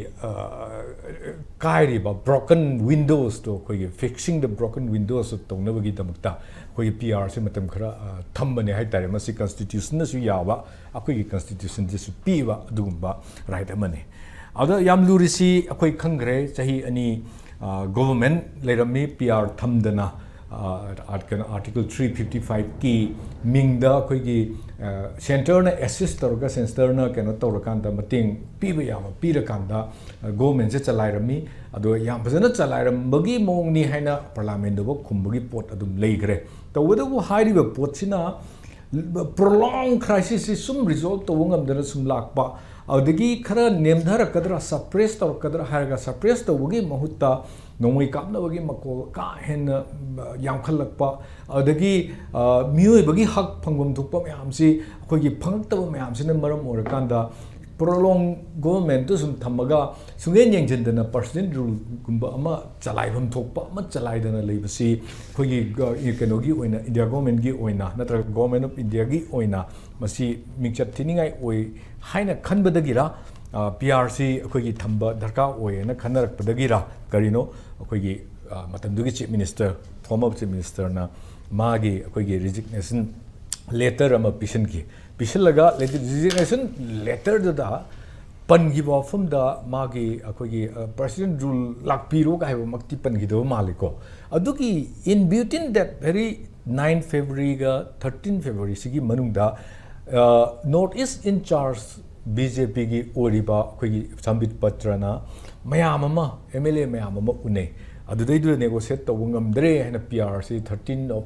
ꯀꯥꯏꯔꯤꯕ ꯕ꯭ꯔꯣꯀꯟ ꯋꯤꯟꯗꯣꯁꯇꯣ, ꯑꯩꯈꯣꯏꯒꯤ ꯐꯤꯛꯁꯤꯡ ꯗ ꯕ꯭ꯔꯣꯀꯟ ꯋꯤꯟꯗꯣꯁꯇꯣ ꯇꯧꯅꯕꯒꯤꯗꯃꯛꯇ ꯑꯩꯈꯣꯏꯒꯤ ꯄꯤ ꯑꯥꯔꯁꯤ ꯃꯇꯝ ꯈꯔ ꯊꯝꯕꯅꯦ ꯍꯥꯏ ꯇꯥꯔꯦ꯫ ꯃꯁꯤ ꯀꯟꯁꯇꯤꯇ꯭ꯌꯨꯁꯟꯅꯁꯨ ꯌꯥꯕ, ꯑꯩꯈꯣꯏꯒꯤ ꯀꯟꯁꯇꯤꯇ꯭ꯌꯨꯁꯟꯗꯁꯨ ꯄꯤꯕ ꯑꯗꯨꯒꯨꯝꯕ ꯔꯥꯏꯠ ꯑꯃꯅꯤ꯫ ꯑꯗ ꯌꯥꯝ ꯂꯨꯔꯤꯁꯤ ꯑꯩꯈꯣꯏ ꯈꯪꯈ꯭ꯔꯦ, ꯆꯍꯤ ꯑꯅꯤ ꯒꯣꯚꯔꯟꯃꯦꯟꯠ ꯂꯩꯔꯝꯃꯤ, ꯄꯤ ꯑꯥꯔ ꯊꯝꯗꯅ꯫ ꯀꯩꯅꯣ, ꯑꯥꯔꯇꯤꯀꯜ ꯊ꯭ꯔꯤ ꯐꯤꯐꯇꯤ ꯐꯥꯏꯚꯀꯤ ꯃꯤꯡꯗ ꯑꯩꯈꯣꯏꯒꯤ ꯁꯦꯟꯇꯔꯅ ꯑꯦꯁꯤꯁ ꯇꯧꯔꯒ, ꯁꯦꯟꯇꯔꯅ ꯀꯩꯅꯣ ꯇꯧꯔꯀꯥꯟꯗ, ꯃꯇꯦꯡ ꯄꯤꯕ ꯌꯥꯕ ꯄꯤꯔꯀꯥꯟꯗ ꯒꯣꯚꯔꯟꯃꯦꯟꯠꯁꯦ ꯆꯂꯥꯏꯔꯝꯃꯤ꯫ ꯑꯗꯣ ꯌꯥꯝ ꯐꯖꯅ ꯆꯂꯥꯏꯔꯝꯕꯒꯤ ꯃꯑꯣꯡꯅꯤ ꯍꯥꯏꯅ ꯄꯥꯔꯂꯤꯌꯥꯃꯦꯟꯠꯇꯐꯥꯎ ꯈꯨꯝꯕꯒꯤ ꯄꯣꯠ ꯑꯗꯨꯝ ꯂꯩꯈ꯭ꯔꯦ꯫ ꯇꯧꯕꯇꯕꯨ ꯍꯥꯏꯔꯤꯕ ꯄꯣꯠꯁꯤꯅ ꯄ꯭ꯔꯣꯂꯣꯡ ꯀ꯭ꯔꯥꯏꯁꯤꯁꯁꯤ ꯁꯨꯝ ꯔꯤꯖꯣꯜꯕ ꯇꯧꯕ ꯉꯝꯗꯅ ꯁꯨꯝ ꯂꯥꯛꯄ, ꯑꯗꯨꯗꯒꯤ ꯈꯔ ꯅꯦꯝꯊꯔꯛꯀꯗ꯭ꯔꯥ, ꯁꯄ꯭ꯔꯦꯁ ꯇꯧꯔꯛꯀꯗ꯭ꯔꯥ ꯍꯥꯏꯔꯒ, ꯁꯄ꯭ꯔꯦꯁ ꯇꯧꯕꯒꯤ ꯃꯍꯨꯠꯇ ꯅꯣꯡꯃꯩ ꯀꯥꯞꯅꯕꯒꯤ ꯃꯈꯣꯜ ꯀꯥ ꯍꯦꯟꯅ ꯌꯥꯝꯈꯠꯂꯛꯄ, ꯑꯗꯨꯗꯒꯤ ꯃꯤꯑꯣꯏꯕꯒꯤ ꯍꯛ ꯐꯪꯐꯝ ꯊꯣꯛꯄ ꯃꯌꯥꯝꯁꯤ ꯑꯩꯈꯣꯏꯒꯤ ꯐꯪꯉꯛꯇꯕ ꯃꯌꯥꯝꯁꯤꯅ ꯃꯔꯝ ꯑꯣꯏꯔꯀꯥꯟꯗ, ꯄ꯭ꯔꯣꯂꯣꯡ ꯒꯣꯚꯔꯟꯃꯦꯟꯠꯇꯨ ꯁꯨꯝ ꯊꯝꯃꯒ ꯁꯨꯡꯌꯦꯡ ꯌꯦꯡꯁꯤꯟꯗꯅ ꯄ꯭ꯔꯦꯁꯤꯗꯦꯟꯠ ꯔꯨꯜꯒꯨꯝꯕ ꯑꯃ ꯆꯂꯥꯏꯐꯝ ꯊꯣꯛꯄ ꯑꯃ ꯆꯂꯥꯏꯗꯅ ꯂꯩꯕꯁꯤ ꯑꯩꯈꯣꯏꯒꯤ ꯀꯩꯅꯣꯒꯤ ꯑꯣꯏꯅ, ꯏꯟꯗꯤꯌꯥ ꯒꯣꯚꯔꯟꯃꯦꯟꯠꯀꯤ ꯑꯣꯏꯅ ꯅꯠꯇ꯭ꯔꯒ ꯒꯣꯚꯔꯟꯃꯦꯟꯠ ꯑꯣꯐ ꯏꯟꯗꯤꯌꯥꯒꯤ ꯑꯣꯏꯅ ꯃꯁꯤ ꯃꯤꯡꯆꯠ ꯊꯤꯅꯤꯡꯉꯥꯏ ꯑꯣꯏ ꯍꯥꯏꯅ ꯈꯟꯕꯗꯒꯤꯔ, ꯄꯤ ꯑꯥꯔꯁꯤ ꯑꯩꯈꯣꯏꯒꯤ ꯊꯝꯕ ꯗꯔꯀꯥꯔ ꯑꯣꯏ ꯍꯥꯏꯅ ꯈꯟꯅꯔꯛꯄꯗꯒꯤꯔ ꯀꯔꯤꯅꯣ, ꯑꯩꯈꯣꯏꯒꯤ ꯃꯇꯝꯗꯨꯒꯤ ꯆꯤꯐ ꯃꯤꯅꯤꯁꯇꯔ, ꯐꯣꯔꯃꯔ ꯆꯤꯐ ꯃꯤꯅꯤꯁꯇꯔꯅ ꯃꯥꯒꯤ ꯑꯩꯈꯣꯏꯒꯤ ꯔꯤꯖꯤꯒꯅꯦꯁꯟ ꯂꯦꯇꯔ ꯑꯃ ꯄꯤꯁꯤꯟꯈꯤ꯫ ꯄꯤꯁꯤꯜꯂꯒ ꯔꯤꯖꯤꯒꯅꯦꯁꯟ ꯂꯦꯇꯔꯗꯨꯗ ꯄꯟꯈꯤꯕ ꯋꯥꯐꯝꯗ ꯃꯥꯒꯤ ꯑꯩꯈꯣꯏꯒꯤ ꯄ꯭ꯔꯦꯁꯤꯗꯦꯟꯠ ꯔꯨꯜ ꯂꯥꯛꯄꯤꯔꯣꯒ ꯍꯥꯏꯕꯃꯛꯇꯤ ꯄꯟꯈꯤꯗꯕ ꯃꯥꯜꯂꯤꯀꯣ꯫ ꯑꯗꯨꯒꯤ in between that very nine Februaryꯒ thirteen Februaryꯁꯤꯒꯤ ꯃꯅꯨꯡꯗ North East in charge B J ꯄꯤꯒꯤ ꯑꯣꯏꯔꯤꯕ ꯑꯩꯈꯣꯏꯒꯤ ꯁꯝꯕꯤꯠ ꯄꯇ꯭ꯔꯅ ꯃꯌꯥꯝ ꯑꯃ, ꯑꯦꯝ ꯑꯦꯜ ꯑꯦ ꯃꯌꯥꯝ ꯑꯃ ꯎꯅꯩ꯫ ꯑꯗꯨꯗꯩꯗꯨꯗ ꯅꯦꯒꯣꯁꯤꯌꯦꯠ ꯇꯧꯕ ꯉꯝꯗ꯭ꯔꯦ ꯍꯥꯏꯅ ꯄꯤ ꯑꯥꯔꯁꯤ thirteen of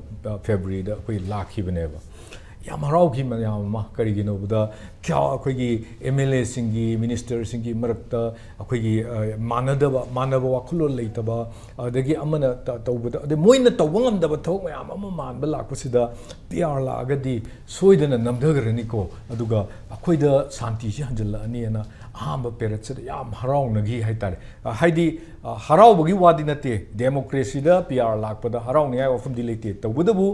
Februaryꯗ ꯑꯩꯈꯣꯏ ꯂꯥꯛꯈꯤꯕꯅꯦꯕ꯫ ꯌꯥꯝ ꯍꯔꯥꯎꯈꯤ ꯃꯌꯥꯝ ꯑꯃ꯫ ꯀꯔꯤꯒꯤꯅꯣꯕꯗ ꯀꯌꯥ ꯑꯩꯈꯣꯏꯒꯤ ꯑꯦꯝ ꯑꯦꯜ ꯑꯦꯁꯤꯡꯒꯤ, ꯃꯤꯅꯤꯁꯇꯔꯁꯤꯡꯒꯤ ꯃꯔꯛꯇ ꯑꯩꯈꯣꯏꯒꯤ, ꯑ, ꯃꯥꯟꯅꯗꯕ, ꯃꯥꯟꯅꯕ ꯋꯥꯈꯜꯂꯣꯟ ꯂꯩꯇꯕ, ꯑꯗꯒꯤ ꯑꯃꯅ ꯇ-, ꯇꯧꯕꯗ, ꯑꯗꯩ ꯃꯣꯏꯅ ꯇꯧꯕ ꯉꯝꯗꯕ ꯊꯕꯛ ꯃꯌꯥꯝ ꯑꯃ ꯃꯥꯟꯕ ꯂꯥꯛꯄꯁꯤꯗ ꯄꯤ ꯑꯥꯔ ꯂꯥꯛꯑꯒꯗꯤ ꯁꯣꯏꯗꯅ ꯅꯝꯊꯈ꯭ꯔꯅꯤꯀꯣ, ꯑꯗꯨꯒ ꯑꯩꯈꯣꯏꯗ ꯁꯥꯟꯇꯤꯁꯤ ꯍꯟꯖꯤꯜꯂꯛꯑꯅꯤꯅ ꯑꯍꯥꯟꯕ ꯄꯦꯔꯦꯠꯁꯤꯗ ꯌꯥꯝ ꯍꯔꯥꯎꯅꯈꯤ ꯍꯥꯏꯇꯥꯔꯦ꯫ ꯑ, ꯍꯥꯏꯗꯤ, ꯑ, ꯍꯔꯥꯎꯕꯒꯤ ꯋꯥꯗꯤ ꯅꯠꯇꯦ, ꯗꯦꯃꯣꯀ꯭ꯔꯦꯁꯤꯗ ꯄꯤ ꯑꯥꯔ ꯂꯥꯛꯄꯗ ꯍꯔꯥꯎꯅꯤꯡꯉꯥꯏ ꯋꯥꯐꯝꯗꯤ ꯂꯩꯇꯦ꯫ ꯇꯧꯕꯇꯕꯨ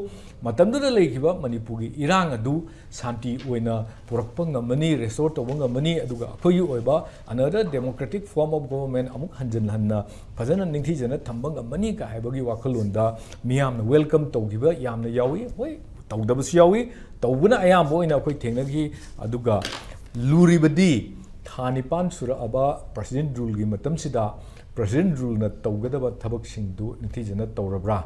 ꯃꯇꯝꯗꯨꯗ ꯂꯩꯈꯤꯕ ꯃꯅꯤꯄꯨꯔꯒꯤ ꯏꯔꯥꯡ ꯑꯗꯨ ꯁꯥꯟꯇꯤ ꯑꯣꯏꯅ ꯄꯨꯔꯛꯄ ꯉꯝꯃꯅꯤ, ꯔꯦꯁꯇꯣꯔ ꯇꯧꯕ ꯉꯝꯃꯅꯤ, ꯑꯗꯨꯒ ꯑꯩꯈꯣꯏꯒꯤ ꯑꯣꯏꯕ another democratic form of government ꯑꯃꯨꯛ ꯍꯟꯖꯤꯟ ꯍꯟꯅ ꯐꯖꯅ ꯅꯤꯡꯊꯤꯖꯅ ꯊꯝꯕ ꯉꯝꯃꯅꯤ ꯀ ꯍꯥꯏꯕꯒꯤ ꯋꯥꯈꯜꯂꯣꯟꯗ ꯃꯤꯌꯥꯝꯅ ꯋꯦꯜꯀꯝ ꯇꯧꯈꯤꯕ ꯌꯥꯝꯅ ꯌꯥꯎꯏ꯫ ꯍꯣꯏ, ꯇꯧꯗꯕꯁꯨ ꯌꯥꯎꯏ, ꯇꯧꯕꯅ ꯑꯌꯥꯝꯕ ꯑꯣꯏꯅ ꯑꯩꯈꯣꯏ ꯊꯦꯡꯅꯈꯤ꯫ ꯑꯗꯨꯒ ꯂꯨꯔꯤꯕꯗꯤ ꯊꯥ ꯅꯤꯄꯥꯟ ꯁꯨꯔꯛꯑꯕ ꯄ꯭ꯔꯁꯤꯗꯦꯟ ꯔꯨꯜꯒꯤ ꯃꯇꯝꯁꯤꯗ ꯄ꯭ꯔꯁꯤꯗꯦꯟ ꯔꯨꯜꯅ ꯇꯧꯒꯗꯕ ꯊꯕꯛꯁꯤꯡꯗꯨ ꯅꯤꯡꯊꯤꯖꯅ ꯇꯧꯔꯕ꯭ꯔꯥ?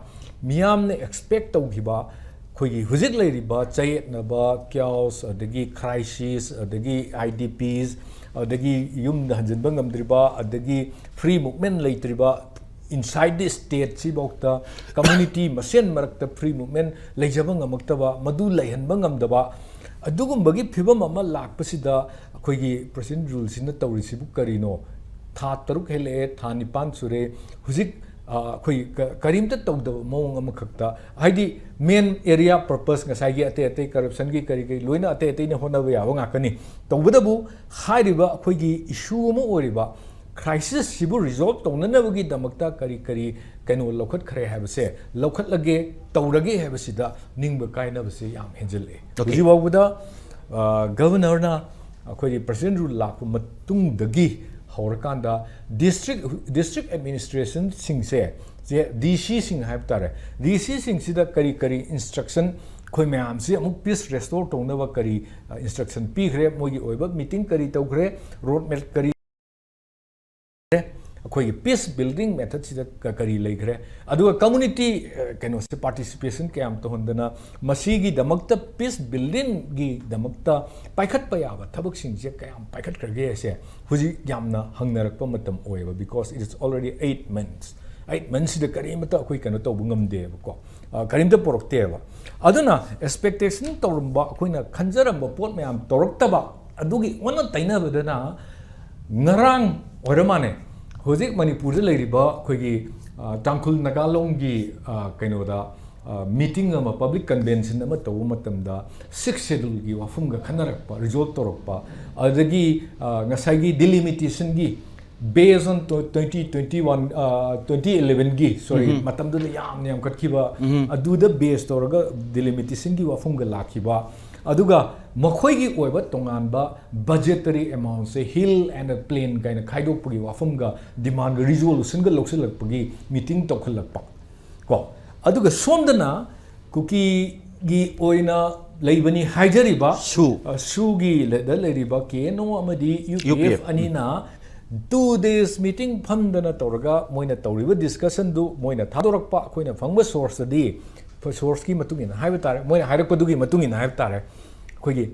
ꯃꯤꯌꯥꯝꯅ ꯑꯦꯛꯁꯄꯦꯛ ꯇꯧꯈꯤꯕ ꯑꯩꯈꯣꯏꯒꯤ ꯍꯧꯖꯤꯛ ꯂꯩꯔꯤꯕ ꯆꯌꯦꯠꯅꯕ, ꯀꯤꯌꯥꯎꯁ, ꯑꯗꯒꯤ ꯀ꯭ꯔꯥꯏꯁꯤꯁ, ꯑꯗꯒꯤ ꯑꯥꯏ ꯗꯤ ꯄꯤꯁ, ꯑꯗꯒꯤ ꯌꯨꯝꯗ ꯍꯟꯖꯤꯟꯕ ꯉꯝꯗ꯭ꯔꯤꯕ, ꯑꯗꯒꯤ ꯐ꯭ꯔꯤ ꯃꯨꯚꯃꯦꯟ ꯂꯩꯇ꯭ꯔꯤꯕ, inside the state ꯁꯤꯐꯥꯎꯗ ꯀꯝꯃ꯭ꯌꯨꯅꯤꯇꯤ ꯃꯁꯦꯟ ꯃꯔꯛꯇ ꯐ꯭ꯔꯤ ꯃꯨꯚꯃꯦꯟ ꯂꯩꯖꯕ ꯉꯝꯃꯛꯇꯕ, ꯃꯗꯨ ꯂꯩꯍꯟꯕ ꯉꯝꯗꯕ, ꯑꯗꯨꯒꯨꯝꯕꯒꯤ ꯐꯤꯕꯝ ꯑꯃ ꯂꯥꯛꯄꯁꯤꯗ ꯑꯩꯈꯣꯏꯒꯤ ꯄ꯭ꯔꯁꯤꯗꯦꯟ ꯔꯨꯜꯁꯤꯅ ꯇꯧꯔꯤꯁꯤꯕꯨ ꯀꯔꯤꯅꯣ? ꯊꯥ ꯇꯔꯨꯛ ꯍꯦꯜꯂꯛꯑꯦ, ꯊꯥ ꯅꯤꯄꯥꯟ ꯁꯨꯔꯦ, ꯍꯧꯖꯤꯛ, ꯑ, ꯑꯩꯈꯣꯏ ꯀ-, ꯀꯔꯤꯝꯇ ꯇꯧꯗꯕ ꯃꯑꯣꯡ ꯑꯃꯈꯛꯇ, ꯍꯥꯏꯗꯤ main area purpose ꯉꯁꯥꯏꯒꯤ ꯑꯇꯩ ꯑꯇꯩ ꯀꯔꯞꯁꯟꯒꯤ ꯀꯔꯤ ꯀꯔꯤ ꯂꯣꯏꯅ ꯑꯇꯩ ꯑꯇꯩꯅ ꯍꯣꯠꯅꯕ ꯌꯥꯕ ꯉꯥꯛꯇꯅꯤ꯫ ꯇꯧꯕꯇꯕꯨ ꯍꯥꯏꯔꯤꯕ ꯑꯩꯈꯣꯏꯒꯤ issue ꯑꯃ ꯑꯣꯏꯔꯤꯕ crisis ꯁꯤꯕꯨ resolve ꯇꯧꯅꯅꯕꯒꯤꯗꯃꯛꯇ ꯀꯔꯤ ꯀꯔꯤ ꯀꯩꯅꯣ ꯂꯧꯈꯠꯈ꯭ꯔꯦ ꯍꯥꯏꯕꯁꯦ, ꯂꯧꯈꯠꯂꯒꯦ, ꯇꯧꯔꯒꯦ ꯍꯥꯏꯕꯁꯤꯗ ꯅꯤꯡꯕ ꯀꯥꯏꯅꯕꯁꯦ ꯌꯥꯝ ꯍꯦꯟꯖꯤꯜꯂꯛꯑꯦ꯫ Okay. ꯍꯧꯖꯤꯛ ꯐꯥꯎꯕꯗ, ꯑ, ꯒꯚꯔꯅꯔꯅ ꯑꯩꯈꯣꯏꯒꯤ ꯄ꯭ꯔꯁꯤꯗꯦꯟ ꯔꯨꯜ ꯂꯥꯛꯄ ꯃꯇꯨꯡꯗꯒꯤ ꯍꯧꯔꯀꯥꯟꯗ district, district administration ꯁꯤꯡꯁꯦ, ꯁꯦ, ꯗꯤ ꯁꯤꯁꯤꯡ ꯍꯥꯏꯕ ꯇꯥꯔꯦ, ꯗꯤ ꯁꯤꯁꯤꯡꯁꯤꯗ ꯀꯔꯤ ꯀꯔꯤ instruction, ꯑꯩꯈꯣꯏ ꯃꯌꯥꯝꯁꯤ ꯑꯃꯨꯛ peace restore ꯇꯧꯅꯕ ꯀꯔꯤ, ꯑ, instruction ꯄꯤꯈ꯭ꯔꯦ, ꯃꯣꯏꯒꯤ ꯑꯣꯏꯕ meeting ꯀꯔꯤ ꯇꯧꯈ꯭ꯔꯦ, road map ꯀꯔꯤ, ꯑꯩꯈꯣꯏꯒꯤ peace building method ꯁꯤꯗ ꯀ-, ꯀꯔꯤ ꯂꯩꯈ꯭ꯔꯦ, ꯑꯗꯨꯒ community, ꯑ, ꯀꯩꯅꯣꯁꯦ participation ꯀꯌꯥꯝ ꯇꯧꯍꯟꯗꯅ ꯃꯁꯤꯒꯤꯗꯃꯛꯇ peace building ꯒꯤꯗꯃꯛꯇ ꯄꯥꯏꯈꯠꯄ ꯌꯥꯕ ꯊꯕꯛꯁꯤꯡꯁꯦ ꯀꯌꯥꯝ ꯄꯥꯏꯈꯠꯈ꯭ꯔꯒꯦ ꯍꯥꯏꯁꯦ ꯍꯧꯖꯤꯛ ꯌꯥꯝꯅ ꯍꯪꯅꯔꯛꯄ ꯃꯇꯝ ꯑꯣꯏꯌꯦꯕ, because it is already eight months꯫ Eight ꯃꯟꯁꯤꯗ ꯀꯔꯤꯃꯇ ꯑꯩꯈꯣꯏ ꯀꯩꯅꯣ ꯇꯧꯕ ꯉꯝꯗꯦꯕꯀꯣ꯫ ꯑ, ꯀꯔꯤꯝꯇ ꯄꯨꯔꯛꯇꯦꯕ꯫ ꯑꯗꯨꯅ ꯑꯦꯛꯁꯄꯦꯛꯇꯦꯁꯟ ꯇꯧꯔꯝꯕ, ꯑꯩꯈꯣꯏꯅ ꯈꯟꯖꯔꯝꯕ ꯄꯣꯠ ꯃꯌꯥꯝ ꯇꯧꯔꯛꯇꯕ, ꯑꯗꯨꯒꯤ ꯑꯣꯟꯅ ꯇꯩꯅꯕꯗꯅ ꯉꯔꯥꯡ ꯑꯣꯏꯔ ꯃꯥꯜꯂꯦ, ꯍꯧꯖꯤꯛ ꯃꯅꯤꯄꯨꯔꯗ ꯂꯩꯔꯤꯕ ꯑꯩꯈꯣꯏꯒꯤ, ꯑ, ꯇꯥꯡꯈꯨꯜ ꯅꯥꯒꯥꯂꯣꯡꯒꯤ, ꯑ, ꯀꯩꯅꯣꯗ, ꯑ, ꯃꯤꯇꯤꯡ ꯑꯃ, ꯄꯕ꯭ꯂꯤꯛ ꯀꯟꯚꯦꯟꯁꯟ ꯑꯃ ꯇꯧꯕ ꯃꯇꯝꯗ ꯁꯤꯛꯁ ꯁꯦꯗꯨꯜꯒꯤ ꯋꯥꯐꯝꯒ ꯈꯟꯅꯔꯛꯄ, ꯔꯤꯖꯣꯜꯕ ꯇꯧꯔꯛꯄ, ꯑꯗꯒꯤ, ꯑ, ꯉꯁꯥꯏꯒꯤ ꯗꯤꯂꯤꯃꯤꯇꯦꯁꯟꯒꯤ based on twenty twenty-one, ꯑ, twenty elevenꯒꯤ, sorry, ꯃꯇꯝꯗꯨꯗ ꯌꯥꯝꯅ ꯌꯥꯝꯈꯠꯈꯤꯕ, ꯑꯗꯨꯗ ꯕꯦꯁ ꯇꯧꯔꯒ ꯗꯤꯂꯤꯃꯤꯇꯦꯁꯟꯒꯤ ꯋꯥꯐꯝꯒ ꯂꯥꯛꯈꯤꯕ, ꯑꯗꯨꯒ ꯃꯈꯣꯏꯒꯤ ꯑꯣꯏꯕ ꯇꯣꯉꯥꯟꯕ ꯕꯖꯦꯇꯔꯤ ꯑꯦꯃꯥꯎꯟꯁꯦ ꯍꯤꯜ ꯑꯦꯟ ꯄ꯭ꯂꯦꯟ ꯀꯥꯏꯅ ꯈꯥꯏꯗꯣꯛꯄꯒꯤ ꯋꯥꯐꯝꯒ ꯗꯤꯃꯥꯟꯒ ꯔꯤꯖꯣꯂꯨꯁꯟꯒ ꯂꯧꯁꯤꯜꯂꯛꯄꯒꯤ ꯃꯤꯇꯤꯡ ꯇꯧꯈꯠꯂꯛꯄ ꯀꯣ꯫ ꯑꯗꯨꯒ ꯁꯣꯝꯗꯅ ꯀꯨꯀꯤꯒꯤ ꯑꯣꯏꯅ ꯂꯩꯕꯅꯤ ꯍꯥꯏꯖꯔꯤꯕ ꯁꯨ꯫ ꯑ, ꯁꯨꯒꯤ ꯂꯦꯗ ꯂꯩꯔꯤꯕ ꯀꯦ ꯑꯦꯟ ꯑꯣ ꯑꯃꯗꯤ U P F, U P F, um. ꯑꯅꯤꯅ ꯇꯨ ꯗꯦꯖ ꯃꯤꯇꯤꯡ ꯐꯝꯗꯅ ꯇꯧꯔꯒ ꯃꯣꯏꯅ ꯇꯧꯔꯤꯕ ꯗꯤꯁꯀꯁꯟꯗꯨ ꯃꯣꯏꯅ ꯊꯥꯗꯣꯔꯛꯄ, ꯑꯩꯈꯣꯏꯅ ꯐꯪꯕ ꯁꯣꯔꯁꯇꯗꯤ, ꯁꯣꯔꯁꯀꯤ ꯃꯇꯨꯡ ꯏꯟꯅ ꯍꯥꯏꯕ ꯇꯥꯔꯦ, ꯃꯣꯏꯅ ꯍꯥꯏꯔꯛꯄꯗꯨꯒꯤ ꯃꯇꯨꯡ ꯏꯟꯅ ꯍꯥꯏꯕ ꯇꯥꯔꯦ, ꯑꯩꯈꯣꯏꯒꯤ